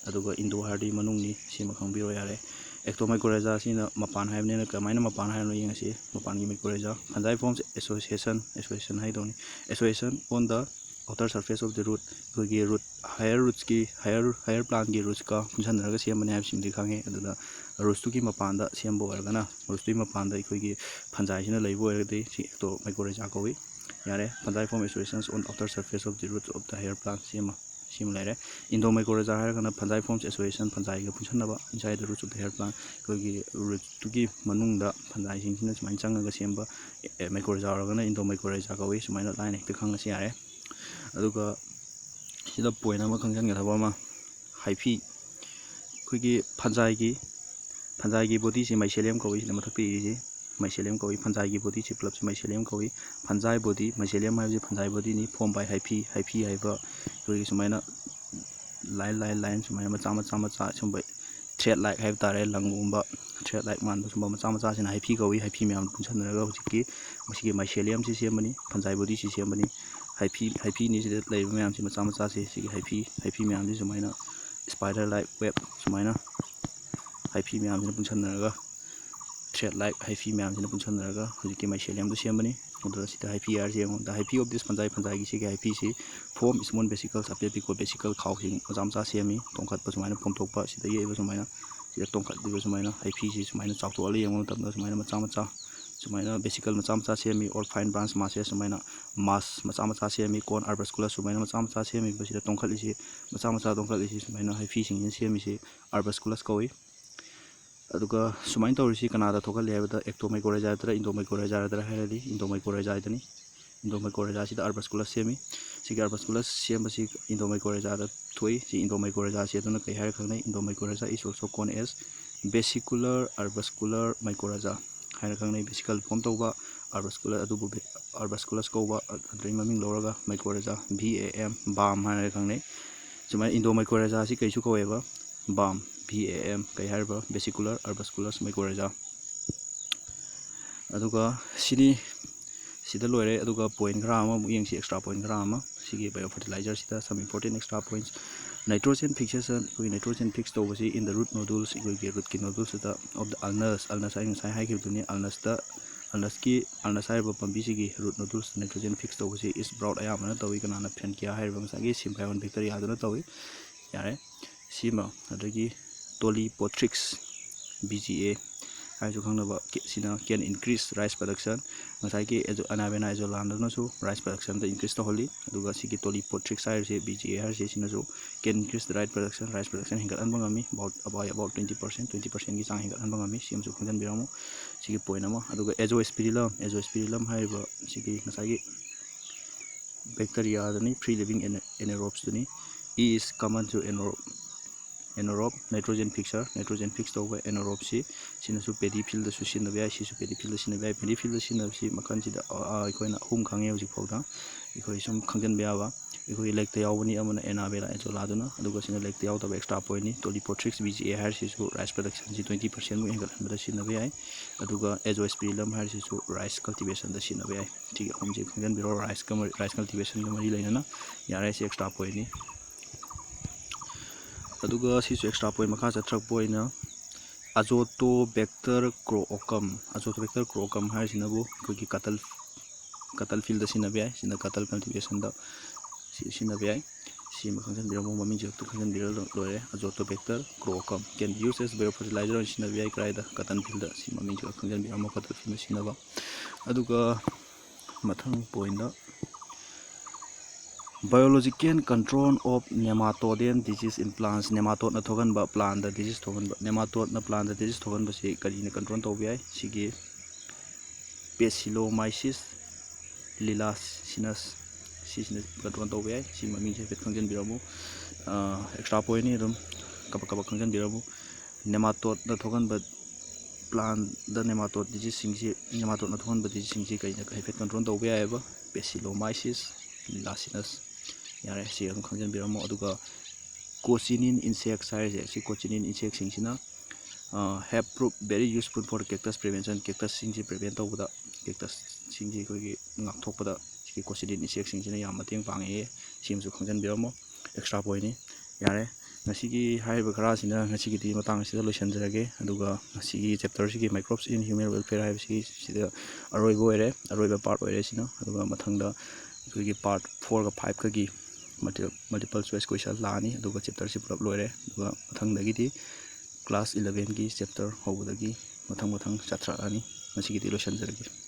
ꯑꯗꯨꯒ endo ꯍꯥꯏꯔꯗꯤ ꯃꯅꯨꯡꯅꯤ꯫ ꯁꯤꯃ ꯈꯪꯕꯤꯔꯣ ꯌꯥꯔꯦ꯫ Ectomycorrhiza ꯁꯤꯅ ꯃꯄꯥꯟ ꯍꯥꯏꯕꯅꯤꯅ ꯀꯃꯥꯏꯅ ꯃꯄꯥꯟ ꯍꯥꯏꯔꯤꯅꯣ ꯌꯦꯡꯉꯁꯤ꯫ ꯃꯄꯥꯟꯒꯤ mycorrhiza, fungi forms association, association ꯍꯥꯏꯗꯧꯅꯤ, association on the outer surface of the root, ꯑꯩꯈꯣꯏꯒꯤ root, higher rootsꯀꯤ, higher, higher plantꯀꯤ rootsꯀ ꯄꯨꯟꯁꯤꯟꯅꯔꯒ ꯁꯦꯝꯕꯅꯤ ꯍꯥꯏꯕꯁꯤꯃꯗꯤ ꯈꯪꯉꯦ꯫ ꯑꯗꯨꯗ rootstꯨꯒꯤ ꯃꯄꯥꯟꯗ ꯁꯦꯝꯕ ꯑꯣꯏꯔꯒꯅ, rootstꯨꯒꯤ ꯃꯄꯥꯟꯗ ꯑꯩꯈꯣꯏꯒꯤ fungiꯁꯤꯅ ꯂꯩꯕ ꯑꯣꯏꯔꯒꯗꯤ ꯁꯤ Ectomycorrhiza ꯀꯧꯏ꯫ ꯌꯥꯔꯦ, fungi form associations on outer surface of the roots of the higher plant ꯁꯤꯃ, ꯁꯤꯃ ꯂꯩꯔꯦ꯫ Endomycorrhiza ꯍꯥꯏꯔꯒꯅ fungi forms association, fungiꯒ ꯄꯨꯟꯁꯤꯟꯅꯕ inside the roots of the higher plant, ꯑꯩꯈꯣꯏꯒꯤ rootꯇꯨꯒꯤ ꯃꯅꯨꯡꯗ fungiꯁꯤꯡꯁꯤꯅ ꯁꯨꯃꯥꯏꯅ ꯆꯪꯉꯒ ꯁꯦꯝꯕ mycorrhiza ꯑꯣꯏꯔꯒꯅ Endomycorrhiza ꯀꯧꯏ꯫ ꯁꯨꯃꯥꯏꯅ line ꯍꯦꯛꯇ ꯈꯪꯉꯁꯤ ꯌꯥꯔꯦ꯫ ꯑꯗꯨꯒ ꯁꯤꯗ point ꯑꯃ ꯈꯪꯖꯤꯟꯒꯗꯕ ꯑꯃ, hyphae, ꯑꯩꯈꯣꯏꯒꯤ fungiꯒꯤ, fungiꯒꯤ bodyꯁꯤ mycelium ꯀꯧꯏ꯫ ꯁꯤꯗ ꯃꯊꯛꯇ ꯏꯔꯤꯁꯤ mycelium ꯀꯧꯏ, fungiꯒꯤ bodyꯁꯤ ꯄꯨꯂꯞꯁꯤ mycelium ꯀꯧꯏ꯫ Fungi body, mycelium ꯍꯥꯏꯕꯁꯤ fungi bodyꯅꯤ, formed by hyphae, hyphae ꯍꯥꯏꯕ ꯑꯩꯈꯣꯏꯒꯤ ꯁꯨꯃꯥꯏꯅ line, line, line ꯁꯨꯃꯥꯏꯅ ꯃꯆꯥ ꯃꯆꯥ ꯃꯆꯥ ꯁꯨꯝꯕ thread like ꯍꯥꯏꯕ ꯇꯥꯔꯦ, ꯂꯪꯒꯨꯝꯕ thread like ꯃꯥꯟꯕ ꯁꯨꯝꯕ ꯃꯆꯥ ꯃꯆꯥꯁꯤꯅ hyphae ꯀꯧꯏ꯫ Hyphae ꯃꯌꯥꯝ ꯄꯨꯟꯁꯤꯟꯅꯔꯒ ꯍꯧꯖꯤꯛꯀꯤ ꯃꯁꯤꯒꯤ myceliumꯁꯤ ꯁꯦꯝꯕꯅꯤ, fungi bodyꯁꯤ ꯁꯦꯝꯕꯅꯤ꯫ Hyphae, hyphaeꯅꯤ ꯁꯤꯗ ꯂꯩꯔꯤꯕ ꯃꯌꯥꯝꯁꯤ ꯃꯆꯥ ꯃꯆꯥꯁꯦ꯫ ꯁꯤꯒꯤ hyphae, hyphae ꯃꯌꯥꯝꯁꯤ ꯁꯨꯃꯥꯏꯅ spider like web ꯁꯨꯃꯥꯏꯅ hyphae ꯃꯌꯥꯝꯁꯤꯅ ꯄꯨꯟꯁꯤꯟꯅꯔꯒ, thread like hyphae ꯃꯌꯥꯝꯁꯤꯅ ꯄꯨꯟꯁꯤꯟꯅꯔꯒ ꯍꯧꯖꯤꯛꯀꯤ myceliumꯗꯨ ꯁꯦꯝꯕꯅꯤ꯫ ꯑꯗꯨꯗ ꯁꯤꯗ hyphae ꯍꯥꯏꯔꯤꯁꯤ ꯌꯦꯡꯉꯣ꯫ The hyphae of this fungi, fungiꯒꯤ ꯁꯤꯒꯤ hyphaeꯁꯤ form small vesicles, ꯑꯄꯤꯛ ꯑꯄꯤꯛꯄ vesicle, ꯈꯥꯎꯁꯤꯡ ꯃꯆꯥ ꯃꯆꯥ ꯁꯦꯝꯃꯤ꯫ ꯇꯣꯡꯈꯠꯄ ꯁꯨꯃꯥꯏꯅ ꯄꯣꯝꯊꯣꯛꯄ, ꯁꯤꯗ ꯌꯦꯛꯏꯕ ꯁꯨꯃꯥꯏꯅ, ꯁꯤꯗ ꯇꯣꯡꯈꯠꯂꯤꯕ ꯁꯨꯃꯥꯏꯅ hyphaeꯁꯤ ꯁꯨꯃꯥꯏꯅ ꯆꯥꯎꯊꯣꯛꯍꯜꯂ ꯌꯦꯡꯕ ꯃꯇꯝꯗ ꯁꯨꯃꯥꯏꯅ ꯃꯆꯥ ꯃꯆꯥ ꯁꯨꯃꯥꯏꯅ vesicle ꯃꯆꯥ ꯃꯆꯥ ꯁꯦꯝꯃꯤ, or fine branch masses ꯁꯨꯃꯥꯏꯅ mass ꯃꯆꯥ ꯃꯆꯥ ꯁꯦꯝꯃꯤ, cone arbusculus ꯁꯨꯃꯥꯏꯅ ꯃꯆꯥ ꯃꯆꯥ ꯁꯦꯝꯃꯤꯕ ꯁꯤꯗ ꯇꯣꯡꯈꯠꯂꯤꯁꯤ, ꯃꯆꯥ ꯃꯆꯥ ꯇꯣꯡꯈꯠꯂꯤꯁꯤ ꯁꯨꯃꯥꯏꯅ hyphaeꯁꯤꯡꯁꯤꯅ ꯁꯦꯝꯃꯤꯁꯤ arbusculus ꯀꯧꯏ꯫ ꯑꯗꯨꯒ ꯁꯨꯃꯥꯏꯅ ꯇꯧꯔꯤꯁꯤ ꯀꯅꯥꯗ ꯊꯣꯛꯍꯜꯂꯤ ꯍꯥꯏꯕꯗ, Ectomycorrhiza ꯅꯠꯇ꯭ꯔ Endomycorrhiza ꯅꯠꯇ꯭ꯔ ꯍꯥꯏꯔꯗꯤ Endomycorrhizaꯗꯅꯤ꯫ Endomycorrhizaꯁꯤꯗ arbusculus ꯁꯦꯝꯃꯤ꯫ ꯁꯤꯒꯤ arbusculus ꯁꯦꯝꯕꯁꯤ Endomycorrhizaꯗ ꯊꯣꯛꯏ꯫ ꯁꯤ Endomycorrhizaꯁꯤ ꯑꯗꯨꯅ ꯀꯩ ꯍꯥꯏꯔ ꯈꯪꯅꯩ? Endomycorrhiza is also called as vesicular arbuscular mycorrhiza ꯍꯥꯏꯅ ꯈꯪꯅꯩ꯫ Vesicle form ꯇꯧꯕ arbusculus, ꯑꯗꯨꯕꯨ arbusculus ꯀꯧꯕ ꯑꯗꯨꯗꯩ ꯃꯃꯤꯡ ꯂꯧꯔꯒ mycorrhiza, V A M, balm ꯍꯥꯏꯅ ꯈꯪꯅꯩ꯫ ꯁꯨꯃꯥꯏꯅ Endomycorrhizaꯁꯤ ꯀꯩꯁꯨ ꯀꯧꯋꯦꯕ? Balm, V A M, ꯀꯩ ꯍꯥꯏꯔꯤꯕ? Vesicular arbusculus mycorrhiza꯫ ꯑꯗꯨꯒ ꯁꯤꯅꯤ, ꯁꯤꯗ ꯂꯣꯏꯔꯦ꯫ ꯑꯗꯨꯒ point ꯈꯔ ꯑꯃꯃꯨꯛ ꯌꯦꯡꯁꯤ, extra point ꯈꯔ ꯑꯃ꯫ ꯁꯤꯒꯤ biofertilizerꯁꯤꯗ some important extra points꯫ Nitrogen fixation, ꯑꯩꯈꯣꯏꯒꯤ nitrogen fix ꯇꯧꯕꯁꯤ in the root nodules, ꯑꯩꯈꯣꯏꯒꯤ rootꯀꯤ nodulesꯇ of the ulnus, ulnus ꯑꯩ ꯉꯁꯥꯏ ꯍꯥꯏꯈꯤꯕꯗꯨꯅꯤ, ulnusꯇ, ulnusꯀꯤ, ulnus ꯍꯥꯏꯔꯤꯕ ꯄꯥꯝꯕꯤꯁꯤꯒꯤ root nodulesꯇ nitrogen fix ꯇꯧꯕꯁꯤ is brought ꯑꯌꯥꯝꯕꯅ ꯇꯧꯏ꯫ ꯀꯅꯥꯅ? Frankia ꯍꯥꯏꯔꯤꯕ ꯉꯁꯥꯏꯒꯤ Symbiont bacteriaꯗꯨꯅ ꯇꯧꯏ꯫ ꯌꯥꯔꯦ, ꯁꯤꯃ꯫ ꯑꯗꯒꯤ Tollipotryx B G A ꯍꯥꯏꯔꯁꯨ ꯈꯪꯅꯕ, ꯁꯤꯅ can increase rice production꯫ ꯉꯁꯥꯏꯒꯤ Anabaena aizolanꯗꯨꯅꯁꯨ rice productionꯗ increase ꯇꯧꯍꯜꯂꯤ꯫ ꯑꯗꯨꯒ ꯁꯤꯒꯤ Tollipotryx ꯍꯥꯏꯔꯤꯁꯦ, B G A ꯍꯥꯏꯔꯤꯁꯦ, ꯁꯤꯅꯁꯨ can increase the rice production, rice production ꯍꯦꯟꯒꯠꯍꯟꯕ ꯉꯝꯃꯤ, about, about, about twenty percent, twenty percentꯀꯤ ꯆꯥꯡ ꯍꯦꯟꯒꯠꯍꯟꯕ ꯉꯝꯃꯤ꯫ ꯁꯤ ꯑꯃꯁꯨ ꯈꯪꯖꯤꯟꯕꯤꯔꯝꯃꯨ꯫ ꯁꯤꯒꯤ point ꯑꯃ꯫ ꯑꯗꯨꯒ Azospirillum, Azospirillum ꯍꯥꯏꯔꯤꯕ ꯁꯤꯒꯤ ꯉꯁꯥꯏꯒꯤ bacteriaꯗꯨꯅꯤ, free living ana-, anaerobesꯇꯨꯅꯤ꯫ Is common to anaerobe, anaerobe nitrogen fixer, nitrogen fix ꯇꯧꯕ anaerobeꯁꯤ, ꯁꯤꯅꯁꯨ paddy fieldꯇꯁꯨ ꯁꯤꯖꯤꯟꯅꯕ ꯌꯥꯏ, ꯁꯤꯁꯨ paddy fieldꯇ ꯁꯤꯖꯤꯟꯅꯕ ꯌꯥꯏ꯫ Paddy fieldꯇ ꯁꯤꯖꯤꯟꯅꯕꯁꯤ ꯃꯈꯜꯁꯤꯗ, ꯑ, ꯑ, ꯑꯩꯈꯣꯏꯅ ꯑꯍꯨꯝ ꯈꯪꯉꯦ ꯍꯧꯖꯤꯛ ꯐꯥꯎꯗ, ꯑꯩꯈꯣꯏ ꯁꯨꯝ ꯈꯪꯖꯤꯟꯕ ꯌꯥꯕ꯫ ꯑꯩꯈꯣꯏꯒꯤ ꯂꯩꯛꯇ ꯌꯥꯎꯕꯅꯤ, ꯑꯃꯅ Anabaena aizolanꯗꯨꯅ, ꯑꯗꯨꯒ ꯁꯤꯅ ꯂꯩꯛꯇ ꯌꯥꯎꯗꯕ extra pointꯅꯤ꯫ Tollipotryx B G A ꯍꯥꯏꯔꯤꯁꯤꯁꯨ rice productionꯁꯤ twenty percentꯃꯨꯛ ꯍꯦꯟꯒꯠꯍꯟꯕꯗ ꯁꯤꯖꯤꯟꯅꯕ ꯌꯥꯏ꯫ ꯑꯗꯨꯒ Azospirillum ꯍꯥꯏꯔꯤꯁꯤꯁꯨ rice cultivationꯗ ꯁꯤꯖꯤꯟꯅꯕ ꯌꯥꯏ꯫ ꯁꯤꯒꯤ ꯑꯍꯨꯝꯁꯦ ꯈꯪꯖꯤꯟꯕꯤꯔꯣ, riceꯀ ꯃꯔꯤ, rice cultivationꯒ ꯃꯔꯤ ꯂꯩꯅꯅ꯫ ꯌꯥꯔꯦ, ꯁꯤ extra pointꯅꯤ꯫ ꯑꯗꯨꯒ ꯁꯤꯁꯨ extra point ꯃꯈꯥ ꯆꯠꯊꯔꯛꯄ ꯑꯣꯏꯅ Azotobacter coeochum, Azotobacter coeochum ꯍꯥꯏꯔꯤꯁꯤꯅꯕꯨ ꯑꯩꯈꯣꯏꯒꯤ cattle, cattle fieldꯇ ꯁꯤꯖꯤꯟꯅꯕ ꯌꯥꯏ꯫ ꯁꯤꯅ cattle cultivationꯗ ꯁꯤ-, ꯁꯤꯖꯤꯟꯅꯕ ꯌꯥꯏ꯫ ꯁꯤꯃ ꯈꯪꯖꯤꯟꯕꯤꯔꯝꯃꯣ, ꯃꯃꯤꯡꯁꯦ ꯈꯛꯇ ꯈꯪꯖꯤꯟꯕꯤꯔ ꯂꯣꯏꯔꯦ꯫ Azotobacter coeochum can be used as biofertilizer ꯑꯣꯏꯅ ꯁꯤꯖꯤꯟꯅꯕ ꯌꯥꯏ꯫ ꯀꯗꯥꯏꯗ? Cattle fieldꯇ꯫ ꯁꯤ ꯃꯃꯤꯡꯁꯦ ꯈꯛ ꯈꯪꯖꯤꯟꯕꯤꯔꯝꯃꯣ, cattle fieldꯇ ꯁꯤꯖꯤꯟꯅꯕ꯫ ꯑꯗꯨꯒ ꯃꯊꯪ pointꯗ Biological control of nematode disease in plants, nematodeꯅ ꯊꯣꯛꯍꯟꯕ, plantꯇ disease ꯊꯣꯛꯍꯟꯕ, nematodeꯅ plantꯇ disease ꯊꯣꯛꯍꯟꯕꯁꯤ ꯀꯔꯤꯅ control ꯇꯧꯕ ꯌꯥꯏ? ꯁꯤꯒꯤ Bacillomyces laecacinus, ꯁꯤꯁꯤꯅ control ꯇꯧꯕ ꯌꯥꯏ꯫ ꯁꯤ ꯃꯃꯤꯡꯁꯦ ꯍꯥꯏꯐꯦꯠ ꯈꯪꯖꯤꯟꯕꯤꯔꯝꯃꯨ꯫ ꯑ, extra pointꯅꯤ, ꯑꯗꯨꯝ ꯀꯕꯛ ꯀꯕꯛ ꯈꯪꯖꯤꯟꯕꯤꯔꯝꯃꯨ꯫ Nematodeꯅ ꯊꯣꯛꯍꯟꯕ, plantꯇ nematode diseaseꯁꯤꯡꯁꯤ, nematodeꯅ ꯊꯣꯛꯍꯟꯕ diseaseꯁꯤꯡꯁꯤ ꯀꯩꯅ ꯍꯥꯏꯐꯦꯠ control ꯇꯧꯕ ꯌꯥꯏꯑꯕ? Bacillomyces laecacinus꯫ ꯌꯥꯔꯦ, ꯁꯤ ꯑꯗꯨꯝ ꯈꯪꯖꯤꯟꯕꯤꯔꯝꯃꯣ꯫ ꯑꯗꯨꯒ coccinean insects ꯍꯥꯏꯔꯤꯁꯦ, ꯁꯤ coccinean insectꯁꯤꯡꯁꯤꯅ, ꯑ, have proved very useful for cactus prevention, cactusꯁꯤꯡꯁꯤ prevent ꯇꯧꯕꯗ, cactusꯁꯤꯡꯁꯤ ꯑꯩꯈꯣꯏꯒꯤ ꯉꯥꯛꯊꯣꯛꯄꯗ ꯁꯤꯒꯤ coccinean insectꯁꯤꯡꯁꯤꯅ ꯌꯥꯝ ꯃꯇꯦꯡ ꯄꯥꯡꯉꯦ꯫ ꯁꯤꯃꯁꯨ ꯈꯪꯖꯤꯟꯕꯤꯔꯝꯃꯣ, extra pointꯅꯤ꯫ ꯌꯥꯔꯦ, ꯉꯁꯤꯒꯤ ꯍꯥꯏꯔꯤꯕ ꯈꯔꯁꯤꯅ ꯉꯁꯤꯒꯤꯗꯤ ꯃꯇꯥꯡ ꯑꯁꯤꯗ ꯂꯣꯏꯁꯤꯟꯖꯔꯒꯦ꯫ ꯑꯗꯨꯒ ꯉꯁꯤꯒꯤ ꯆꯦꯞꯇꯔꯁꯤꯒꯤ Microbes in Human Welfare ꯍꯥꯏꯕꯁꯤ ꯁꯤꯗ ꯑꯔꯣꯏꯕ ꯑꯣꯏꯔꯦ, ꯑꯔꯣꯏꯕ ꯄꯥꯔꯠ ꯑꯣꯏꯔꯦ ꯁꯤꯅ꯫ ꯑꯗꯨꯒ ꯃꯊꯪꯗ ꯑꯩꯈꯣꯏꯒꯤ ꯄꯥꯔꯠ ꯐꯣꯔꯒ ꯐꯥꯏꯚꯀꯒꯤ ꯃꯜꯇꯤꯄꯜ ꯆꯣꯏꯁ ꯀꯣꯏꯁꯟ ꯂꯥꯛꯑꯅꯤ꯫ ꯑꯗꯨꯒ ꯆꯦꯞꯇꯔꯁꯤ ꯄꯨꯂꯞ ꯂꯣꯏꯔꯦ꯫ ꯑꯗꯨꯒ ꯃꯊꯪꯗꯒꯤꯗꯤ ꯀ꯭ꯂꯥꯁ ꯏꯂꯚꯦꯟꯒꯤ ꯆꯦꯞꯇꯔ ꯍꯧꯕꯗꯒꯤ ꯃꯊꯪ ꯃꯊꯪ ꯆꯠꯊꯔꯛꯑꯅꯤ꯫ ꯉꯁꯤꯒꯤꯗꯤ ꯂꯣꯏꯁꯤꯟꯖꯔꯒꯦ꯫